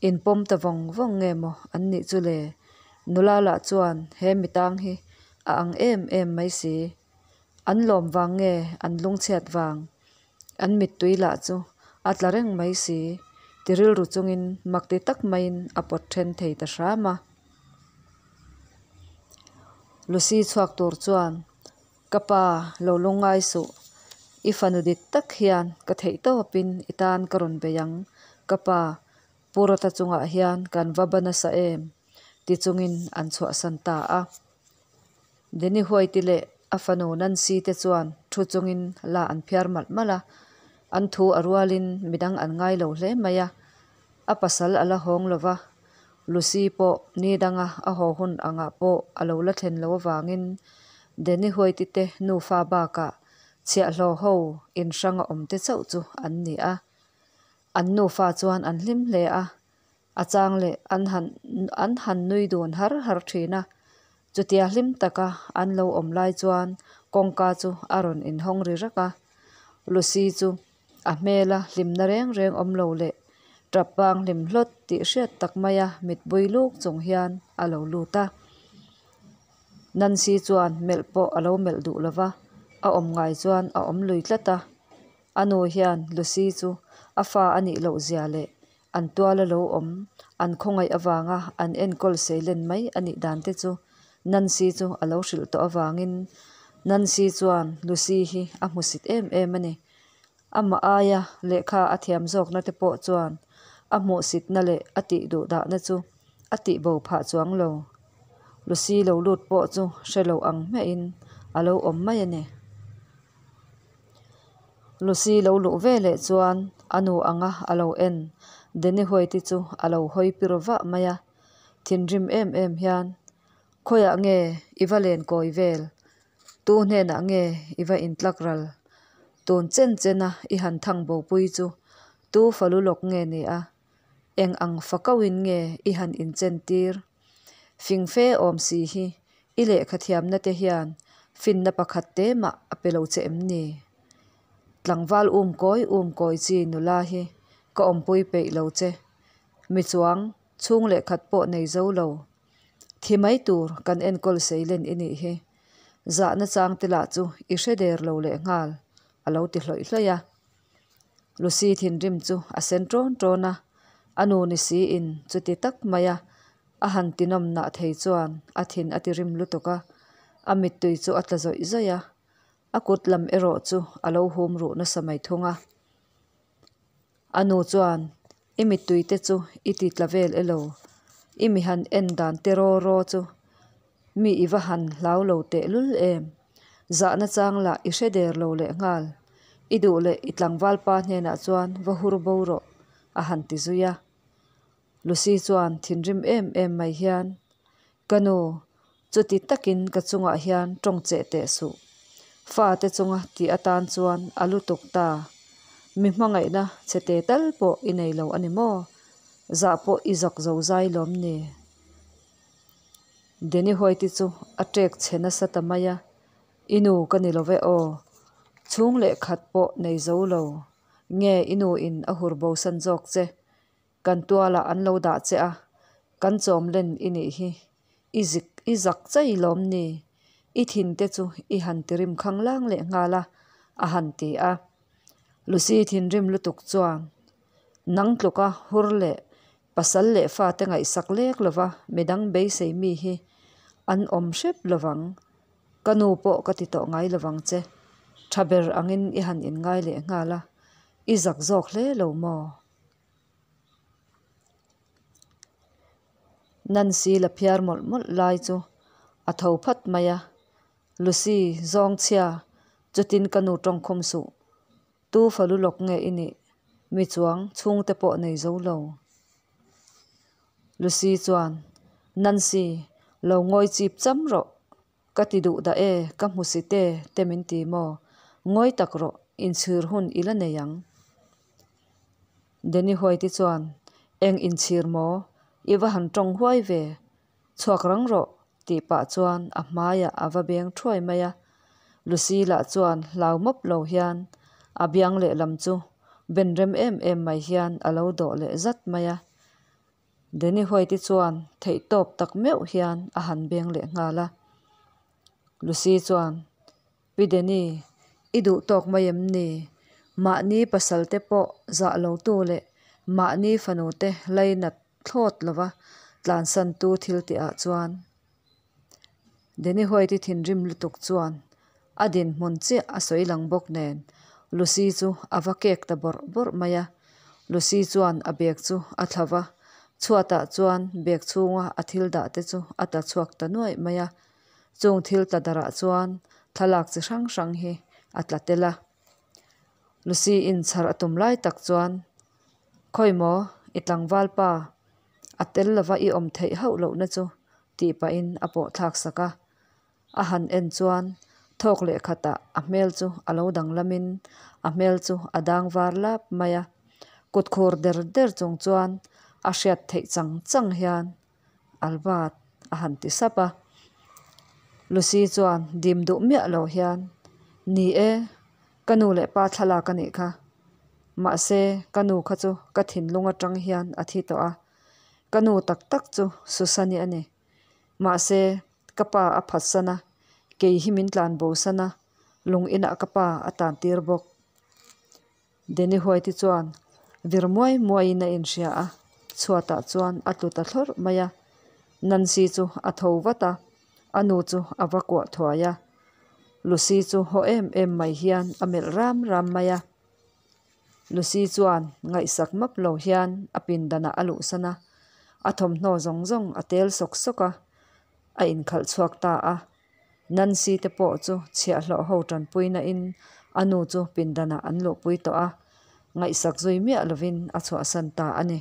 inpawm ta vawng vawng nge maw an nih chu le? Nula lah chuan he mitang hi a ang em em mai si. An lawm vang nge an lungchhiat vang? An mittui lah chu a tla reng mai si. Ti rilru chungin mak ti tak maiin a pawt then thei ta hram a. Lucy chhuak tur chuan, Ka pa, lo lungngai suh. I fanu dik tak hian ka theih tawpin i tan ka rawn bei ang, ka pa, Pu Rawta chungah hian kan va ba nasa em? ti chungin an chhuahsan ta a. Danny White-i leh a fanu Nancy te chuan thu chungin la an phiar malh malh a, an thu a rualin midang an ngai lo hle mai a. A pasal a la hawng lo va, Lucy pawh ni danga a haw hun angah pawh a lo la thlen loh avangin Danny White-i te nufa bakah chhiahhlawh ho in hranga awm te chauh chu an ni a. An nufa chuan an hlim hle a, a chang leh an han an han nui dun har har thin a. Chutia hlim taka an lo awm lai chuan kawngka chu a rawn inhawng ri rak a. Lucy chu a hmela hlimna reng reng awm lo leh tap pang hlim hlawt tih hriat tak maia mitbui luk chung hian a lo lut a. Nancy chuan melh pawh a lo melh duh lo va, a awm ngai chuan a awm lui tlat a. A nu hian Lucy chu a fa a nih loh zia leh an tuala lo awm, an khawngaih avanga an enkawl seilen mai a nih dan te chu Nancy chu a lo hrilh tawh avangin Nancy chuan Lucy hi a hmusit em em a ni. Amah aia lehkha a thiam zawkna te pawh chuan a hmuhsitna leh a tih duhdahna chu a tihbo phah chuang lo. Lucy lo lut pawh chu hre lo ang hmiahin a lo awm mai a ni. Lucy lo luh ve leh chuan a nu anga a lo en Danny White-i chu a lo hawi pir vah mai a, thinrim em em hian, Khawiah nge i va len kawi vel? Tu hnenah nge i va intlak ral? Tun chen chena i han thang bopui chu tu falu lawk nge ni a? Eng ang fakauhin nge i han inchen tir? Fing fe awm si hi i lehkha thiamna te hian finna pakhat te mah a pe lo che em ni? Tlangval um kawi um kawi chi nula hi ka awmpui peih lo che. Mi chuang chhung leh khat pawh nei zo lo. Thi mai tur kan enkawl seilen i nih hi. Zahna chang te lah chu i hre der lo leh nghal, a lo ti hlawih hlawih a. Lucy thinrim chu a sen ṭawn ṭawn a, a nu ni siin chuti tak maia a han tinawm nah thei chuan a thin a ti rim lutuk a, a mittui chu a tla zawih zawih a, a kut lam erawh chu a lo hum ruh nasa mai thung a. A nu chuan, I mittui te chu i ti tla vel elo? I mi han en dan te raw raw chu mi i va han hlau lo teh lul em? Zahna chang lah i hre der lo leh nghal. I duh leh i tlangval pa hnenah chuan va hur bo rawh, a han ti zui a. Lucy chuan thinrim em em mai hian, Ka nu, chuti takin ka chungah hian tawng cheh teh suh. Fate chunga tih atan chuan a lutuk ta. Mi hmangaihna che te tal pawh i nei lo a ni maw? Zah pawh i zak zo zai lawm ni? Danny White-i chu a ṭek chhe nasa ta mai a, I nu ka ni lo ve aw. Chhung leh khat pawh nei zo lo. Nge i nu in a hur bosan zawk che? Kan tualah an lo dah che a, kan chawm len i nih hi. I zik i zak chai lawm ni? I thin te chu i han tirim khanglang leh nghal a, a han ti a. Lucy thinrim lutuk chuan, Nang tluka hur leh pasal leh fate ngaihsak lek lova midang beisei mi hi an awm hrep lovang. Ka nu pawh ka ti tawh ngai lovang che. Tha ber angin i han inngai leh nghal a, i zak zawk hle lo maw? Nancy la phiar mawlh mawlh lai chu a tho phat mai a, Lucy, zawngchhia, chutin ka nu tawngkhum suh. Tu falu lawk nge i nih? Mi chuang chhungte pawh nei zo lo. Lucy chuan, Nancy, lo ngawi chip cham rawh. Ka ti duh dah e, ka hmu si te te min ti maw? Ngawi tak rawh, inchhir hun i la nei ang. Danny White-i chuan, Eng inchhir maw? I va han tawng huai ve. Chhuak rang rawh, tih pah chuan a hmaiah a va beng thuai mai a. Lucy lah chuan hlau mawp lo hian a biang lehlam chu ben rem em em mai hian a lo dawh leh zat mai a. Danny White-i chuan theihtawp tak meuh hian a han beng leh nghal a. Lucy chuan, Pi Danny, i duh tawk mai em ni? Mahni pasal te pawh zah lo tu leh mahni fanu te lainat thlawt lova tlansan tu thil tih ah chuan. Danny White-i thinrim lutuk chuan a dinhmun chiah a sawi lang bawk nen Lucy chu a va kek ta bawrh bawrh mai a. Lucy chuan a bag chu a thla va, chhuatah chuan bag chhunga a thil dah te chu a tla chhuak ta nuaih mai a. Chung thil tla darah chuan thlalak chi hrang hrang hi a tla tel a. Lucy in chhar a tum lai tak chuan, Khawi maw i tlangval pa, a tel lova i awm theih hauh lohna chu tih pahin a pawh thlak sak a. A han en chuan thawk leh khatah a hmel chu a lo danglamin a hmel chu a dang var lap mai a. Kut khur der der chung chuan a hriat theih chang chang hian Albert a han ti sap a. Lucy chuan dim duh miah lo hian, Ni e, ka nu leh pa thlalak a nih kha. Mahse, ka nu kha chu ka thinlung atang hian a thi tawh a. Ka nu tak tak chu Susan-i a ni. Mahse, ka pa a phatsan a, kei hi min tlan bosan a, lung inah ka pa a tan tir bawk. Danny White-i chuan vir muai muaiin a inhria a, chhuatah chuan a tlu ta thlawrh mai a. Nancy chu a tho vat a, a nu chu a va kuah thuai a. Lucy chu haw em em mai hian a melh ram ram mai a. Lucy chuan ngaihsak map lo hian a pindanah a luhsan a, a thawmhnaw zawng zawng a tel sawk sawk a, a inkhalh chhuak ta a. Nancy te pawh chu chhiahhlawh ho tanpuina in a nu chu pindanah an luhpui tawh a, ngaihsak zui miah lovin a chhuahsan ta a ni.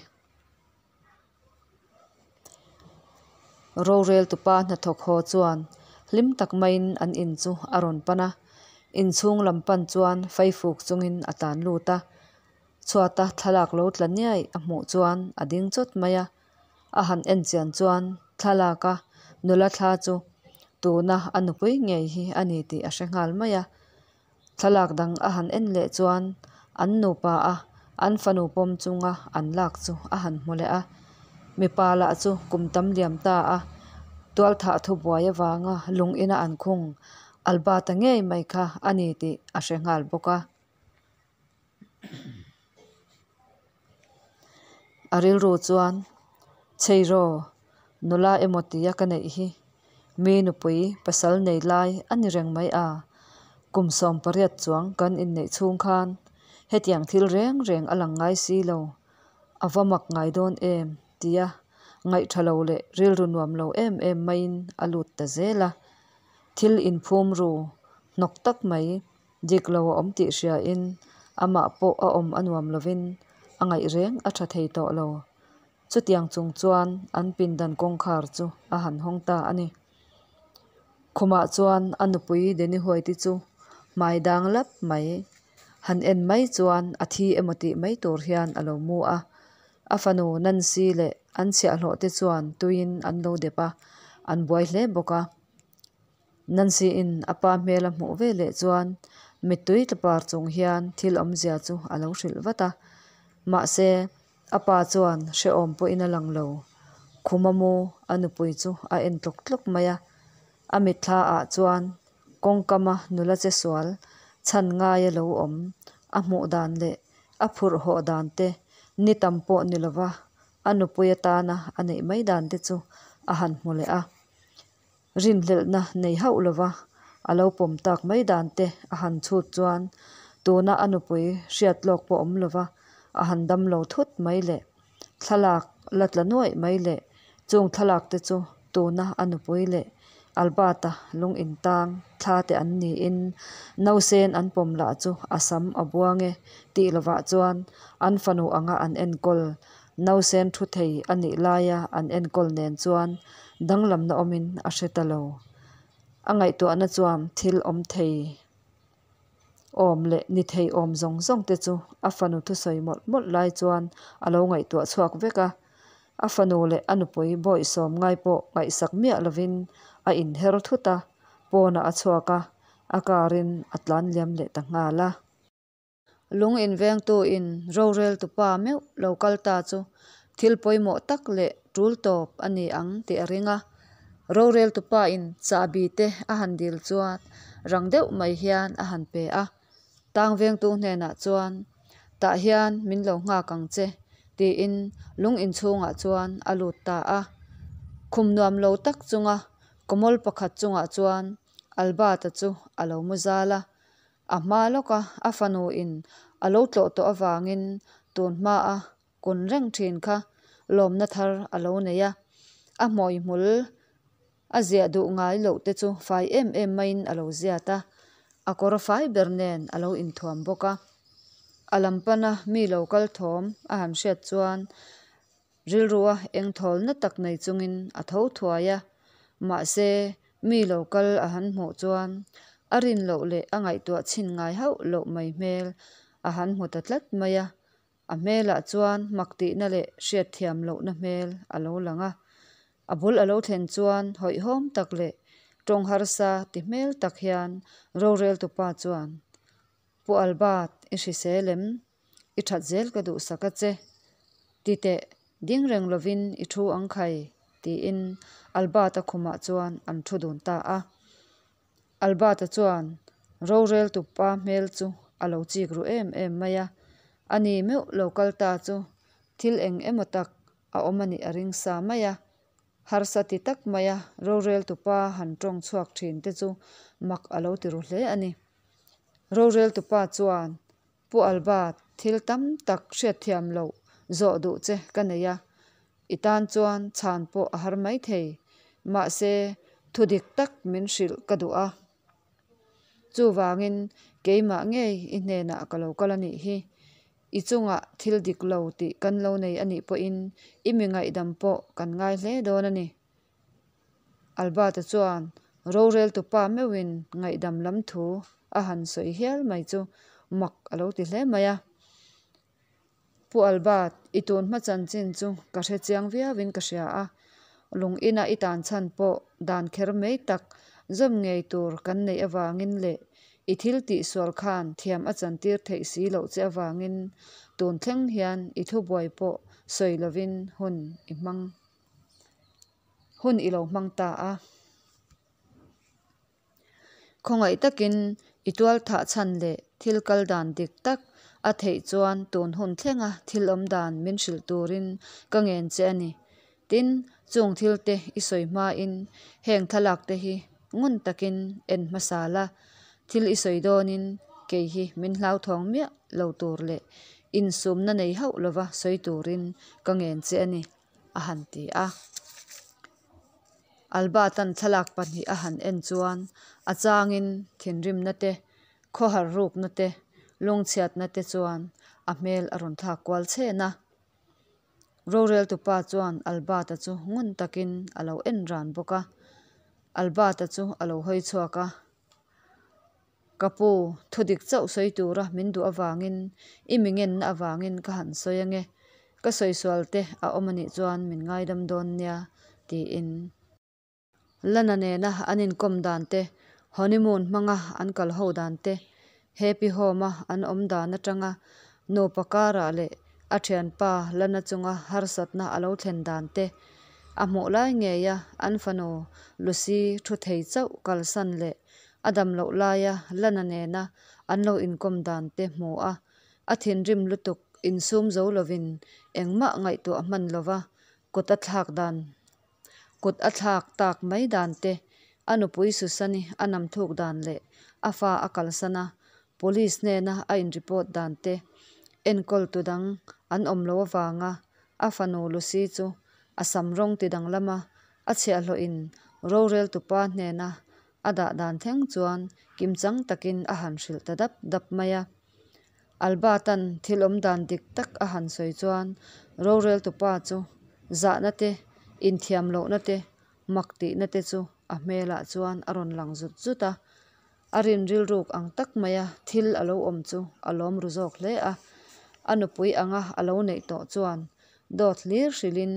Rorel tupa hnathawk haw chuan hlim tak maiin an in chu a rawn pan a, inchhung lam pan chuan faifuk chungin a tlan lut a. Chhuata thlalak lo tla niai a hmuh chuan a ding chawt mai a, a han en chian chuan thlalaka nula thla chu tuna a nupui ngei hi a ni tih a hre nghal mai a. Thlalak dang a han en leh chuan an nupa a an fanu pawm chunga an lak chu a han hmu leh a. Mipa lah chu kum tam liam ta a, tualthah thubuai avanga lung ina an khung Albert-a ngei mai kha a ni tih a hre nghal bawk a. A rilru chuan, Chheiraw, nula emaw tia ka neih hi mi nupui pasal nei lai a ni reng mai a, kum 18 chuang kan inneih chhung khan hetiang thil reng reng a lang ngai si lo, a va mak ngai dawn em tia ngaihtha lo leh rilru nuam lo em em maiin a lut ta zel a. Thil inphum ru hnawk tak mai Dik lo a awm tih hriain amah pawh a awm a nuam lovin a ngaih reng a tha thei tawh lo. Chutiang chung chuan an pindan kawngkhar chu a han hawng ta a ni. Khumah chuan a nupui Danny White-i chu hmai dang lap mai, han en mai chuan a thi emaw tih mai tur hian a lo mu a. A fanu Nancy leh an chhiahhlawh te chuan tuiin an lo dep a, an buai hle bawk a. Nancy-in a pa hmel a hmuh ve leh chuan mittui tla par chung hian thil awmzia chu a lo hrilh vat a. Mahse, a pa chuan hrehawm pawhin a lang lo. Khuma mu a nupui chu a en tlawk tlawk mai a. A mitthla ah chuan kawngkama nula che sual chhan ngaia lo awm a hmuh dan leh a phurh hawh dan te ni tam pawh ni lova a nupui atana a neih mai dan te chu a han hmu leh a. Rinhlelhna nei hauh lova a lo pawm tak mai dan te a han chhut chuan tuna a nupui hriat lawk pawh awm lova a han dam lo thut mai leh thlalak la tla nuaih mai leh chung thlalak te chu tuna a nupui leh Albert-a lung intang thla te an niin nausen an pawm lah chu a sam a buang e tih lovah chuan an fanu anga an enkawl Nausen thu thei a nih laia an enkawl nen chuan danglamna awmin a hre ta lo. A ngaihtuahna chuan thil awm thei awm leh ni thei awm zawng zawng te chu a fanu thusawi mawlh mawlh lai chuan a lo ngaihtuah chhuak vek a. A fanu leh a nupui bawihsawm ngai pawh ngaihsak miah lovin a inher thut a, pawnah a chhuak a, a car in a tlan liam leh ta nghal a. Lung invengtu in roreltupa meuh lo kal ta chu thil pawimawh tak leh tul tawp a ni ang tih a ring a. Roreltupa in chahbi te a han dil chuan rang deuh mai hian a han pe a. Tang vengtu hnenah chuan, Tah hian min lo nghak ang che, tiin lung inchhungah chuan a lut ta a. Khum nuam lo tak chunga kawmawl pakhat chungah chuan Albert-a chu a lo mu zal a. A hma lawka a fanu in a lo tlawh tawh avangin tun hmaa kun reng thin kha lawmna thar a lo nei a. A hmawihmul a ziah duh ngai loh te chu fai em em maiin a lo ziat a, a kawr fai ber nen a lo inthuam bawk a. A lam pana mi lo kal thawm a han hriat chuan rilrua engthawlna tak nei chungin a tho thuai a, mahse mi lo kal a han hmuh chuan a rin loh leh a ngaihtuah chhin ngai hauh loh mai hmel a han hmu ta tlat mai a. A hmelah chuan mak tihna leh hriatthiam lohna hmel a lo lang a. A bul a lo thlen chuan hawihhawm tak leh tawng harsa ti hmel tak hian roreltupa chuan, Pu Albert, i hrisel em? I that zel ka duhsak a che. Ti teh, ding reng lovin i thu ang khai, tiin Albert-a khumah chuan an thu dun ta a. Albert-a chuan roreltupa hmel chu a lo chik ru em em mai a, ani meuh lo kal ta chu thil eng emaw tak a awm a nih a ring sa mai a. Harsa ti tak maia roreltupa han tawng chhuak thin te chu mak a lo ti ru hle a ni. Roreltupa chuan, Pu Albert, thil tam tak hriatthiam loh zawh duh che ka nei a, i tan chuan chhan pawh a har mai thei. Mahse, thu dik tak min hrilh ka duh a. Chuvangin, keimah ngei i hnenah ka lo kal a nih hi. I chungah thil dik lo tih kan lo nei a nih pawhin i mi ngaihdam pawh kan ngai hle dawn a ni. Albert-a chuan roreltupa meuhin ngaihdam lam thu a han sawi hial mai chu mak a lo ti hle mai a. Pu Albert, i tun hma chanchin chu ka hre chiang viauin ka hria a, lung ina i tan chhan pawh dan kher mai tak zawm ngei tur kan neih avangin leh i thil tih sual khan thiam a chantir theih si loh che avangin tun thleng hian i thubuai pawh sawi lovin hun i hmang hun i lo hmang ta a. Khawngaih takin i tual thah chhan leh thil kal dan dik tak a theih chuan tun hun thlenga thil awm dan min hrilh turin ka ngen che a ni. Tin, chung thil te i sawi hmain heng thlalak te hi ngun takin en hmasa la, thil i sawi dawnin kei hi min hlauthawng miah lo tur leh insumna nei hauh lova sawi turin ka ngen che a ni, a han ti a. Albert-a'n thlalak pahnih a han en chuan a changin thinrimna te, khawhar rukna te, lungchhiatna te chuan a hmel a rawn thlak kual chhen a. Roreltupa chuan Albert-a chu ngun takin a lo en ran bawk a. Albert-a chu a lo hawi chhuak a. Ka pu, thu dik chauh sawi tura min duh avangin i mi ngenna avangin ka han sawi ange. Ka sawi sual te a awm anih chuan min ngaidam dawn nia, tiin. Lana nena an inkawm dan te, honeymoon hmanga an kal ho dan te, happy home-a an awm dan atanga nupa karah leh a thianpa Lana chunga harsatna a lo thlen dan te, a hmuh lai ngeia an fanu Lucy thu thei chauh kalsan leh a dam loh laia Lana nena an lo inkawm dan te hmu a, a thinrim lutuk insum zo lovin engmah ngaihtuah hman lova kut a thlak dan Kut a thlak tak mai dan te, a nupui Susani a nam thuk dan leh a fa a kalsan a, Police hnena a in report dan te, enkawl tu dang an awm lo avanga a fanu Lucy chu a sam rawng ti danglam a, a chhiahhlawh in rorel tupa hnena a dah dan thleng chuan kimchang takin a han hrilh ta dap dap mai a. Albert-a'n thil awm dan dik tak a han sawi chuan roreltupa chu zahna te, inthiam lohna te, mak tihna te chu a hmelah chuan a rawn lang zut zut a. A rin rilruk ang tak maia thil a lo awm chu a lawm ru zawk hle a. A nupui anga a lo neih tawh chuan dawt hlir hrilhin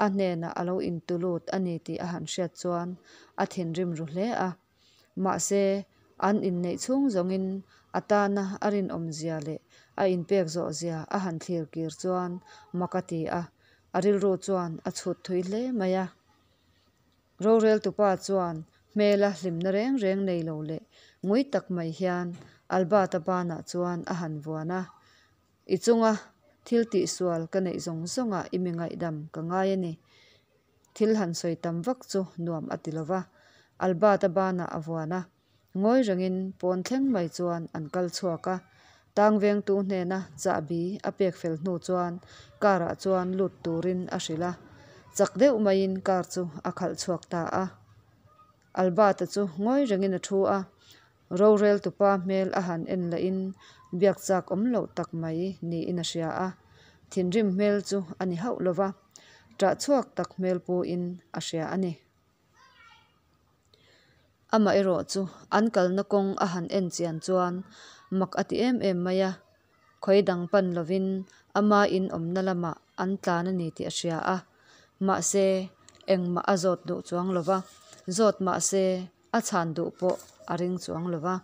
a hnenah a lo intulut a ni tih a han hriat chuan a thinrim ru hle a. Mahse, an inneih chhung zawngin A tana a rinawmzia leh a inpek zawhzia a han thlir kir chuan mak a ti a, a rilru chuan a chhut thui hle mai a. Roreltupa chuan hmela hlimna reng reng nei lo leh ngui tak mai hian Albert-a banah chuan a han vuan a, I chunga thil tihsual ka neih zawng zawngah i mi ngaihdam ka ngai a ni. Thil han sawi tam vak chu nuam a ti lo va, Albert-a banah a vuan a. Ngawi rengin pawn thleng mai chuan an kal chhuak a, tang vengtu hnena chahbi a pek fel hnu chuan car ah chuan lut turin a hrilh a, chak deuh maiin car chu a khalh chhuak ta a. Albert-a chu ngawi rengin a thu a, rorel tupa hmel a han en lahin biak chak awm loh tak mai niin a hria a, thinrim hmel chu a ni hauh lo va, ṭah chhuak tak hmel puin a hria a ni. Amaherawh chu an kalna kawng a han en chian chuan mak a ti em em mai a, khawi dang pan lovin ama in awmna lamah an tlan a ni tih a hria a, mahse engmah a zawt duh chuang lo va, zawt mahse a chhan duh pawh a ring chuang lo va.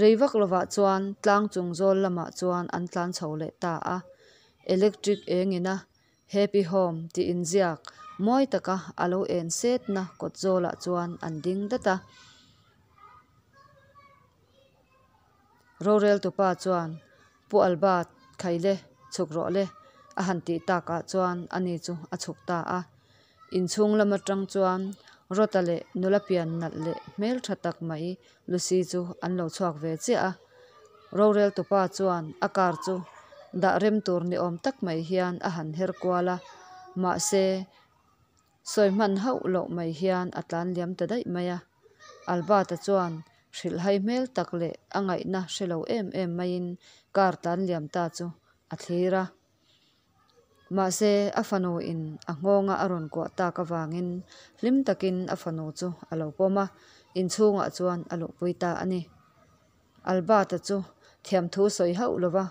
Rei vak lovah chuan tlang chung zawl lamah chuan an tlan chho leh ta a, electric engina Happy Home tih inziak mawi taka a lo en setna kawt zawlah chuan an ding dat a. Roreltupa chuan, Pu Albert, khaile, chhuk rawh le, a han tih takah chuan ani chu a chhuk ta a. Inchhung lam atang chuan Rota leh nula pian nalh leh hmeltha tak mai Lucy chu an lo chhuak ve chiah a. Roreltupa chuan a car chu dah rem tur ni awm tak mai hian a han her kual a, mahse sawi hman hauh loh mai hian a tlan liam ta daih mai a. Albert-a chuan hrilhhai hmel tak leh a ngaihna hre lo em em maiin car tlan liam ta chu a thlir a. Mahse, a fanu in a nghawnga a rawn kuah tak avangin hlim takin a fanu chu a lo pawm a, inchhungah chuan a luhpui ta a ni. Albert-a chu thiamthu sawi hauh lova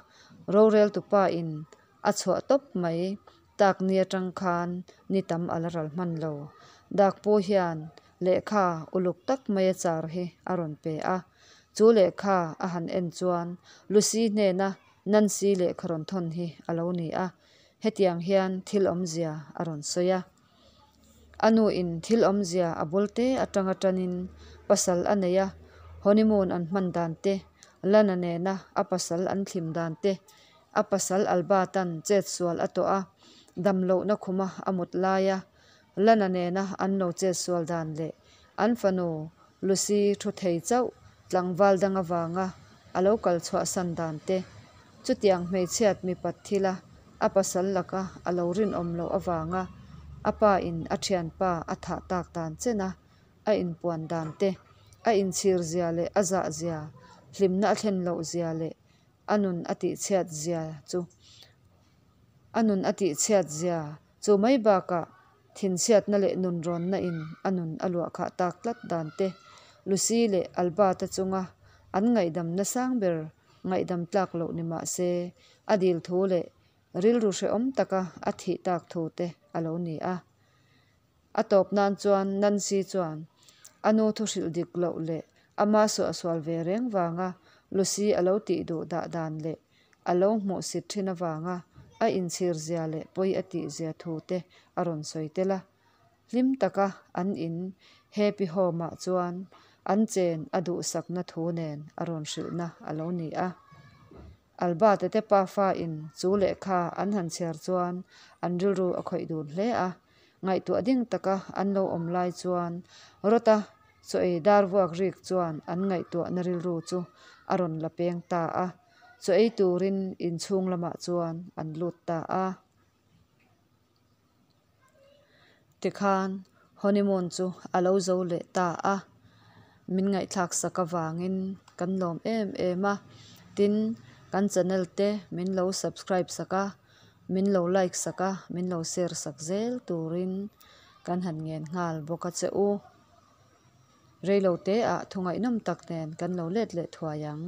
roreltupa in a chhuah tawp mai tak ni atang khan ni tam a la ral hman lo. Dakpu hian lehkha uluk tak maia char hi a rawn pe a, chu lehkha a han en chuan Lucy hnena Nancy lehkha rawn thawn hi a lo ni a, hetiang hian thil awmzia a rawn sawi a. A nu in thil awmzia a bul te atanga tanin pasal a nei a, honeymoon an hman dan te, Lana nena a pasal an thlim dan te, a pasal Albert-a'n chetsual a tawh a, damlohna khuma a mut laia Lana nena an lo chetsual dan leh an fanu Lucy thu thei chauh tlangval dang avanga a lo kal chhuahsan dan te, chutiang hmeichhiat mipat thila a pasal laka a lo rinawm loh avanga a pa in a thianpa a thah tak dan chen a, a inpuan dan te, a inchhir zia leh a zah zia, hlimna a thlen loh zia leh a nun a tihchhiat zia chu a nun a tihchhiat zia chu mai bakah thinchhiatna leh nunrawnna in a nun a luah khah tak tlat dan te, Lucy leh Albert-a chunga an ngaihdamna sang ber ngaihdam tlak loh ni mah se a dil thu leh rilru hrehawm taka a thih tak thu te a lo ni a. A tawp nan chuan Nancy chuan a nu thu hrilh dik loh leh ama suahsual ve reng vanga Lucy a lo tih duh dah dan leh a lo hmuhsit thin avanga a inchhir zia leh pawi a tih zia thu te a rawn sawi tel a. Hlim taka an in Happy Home ah chuan an chen a duhsakna thu nen a rawn hrilhna a lo ni a. Albert-a te pafa in chu lehkha an han chhiar chuan an rilru a khawih dun hle a. Ngaihtuah ding taka an lo awm lai chuan Rota chaw ei dar vuak rik chuan an ngaihtuahna rilru chu a rawn la peng ta a. Chaw ei turin inchhung lamah chuan an lut ta a. Tikhan honeymoon chu a lo zo leh ta a, min ngaihthlak sak avangin kan lawm em em a, tin kan channel te min lo subscribe sak a, min lo like sak a, min lo share sak zel turin kan han ngen nghal bawk a che u. Reilo te ah thu ngaihnawm tak nen kan lo let leh thuai ang.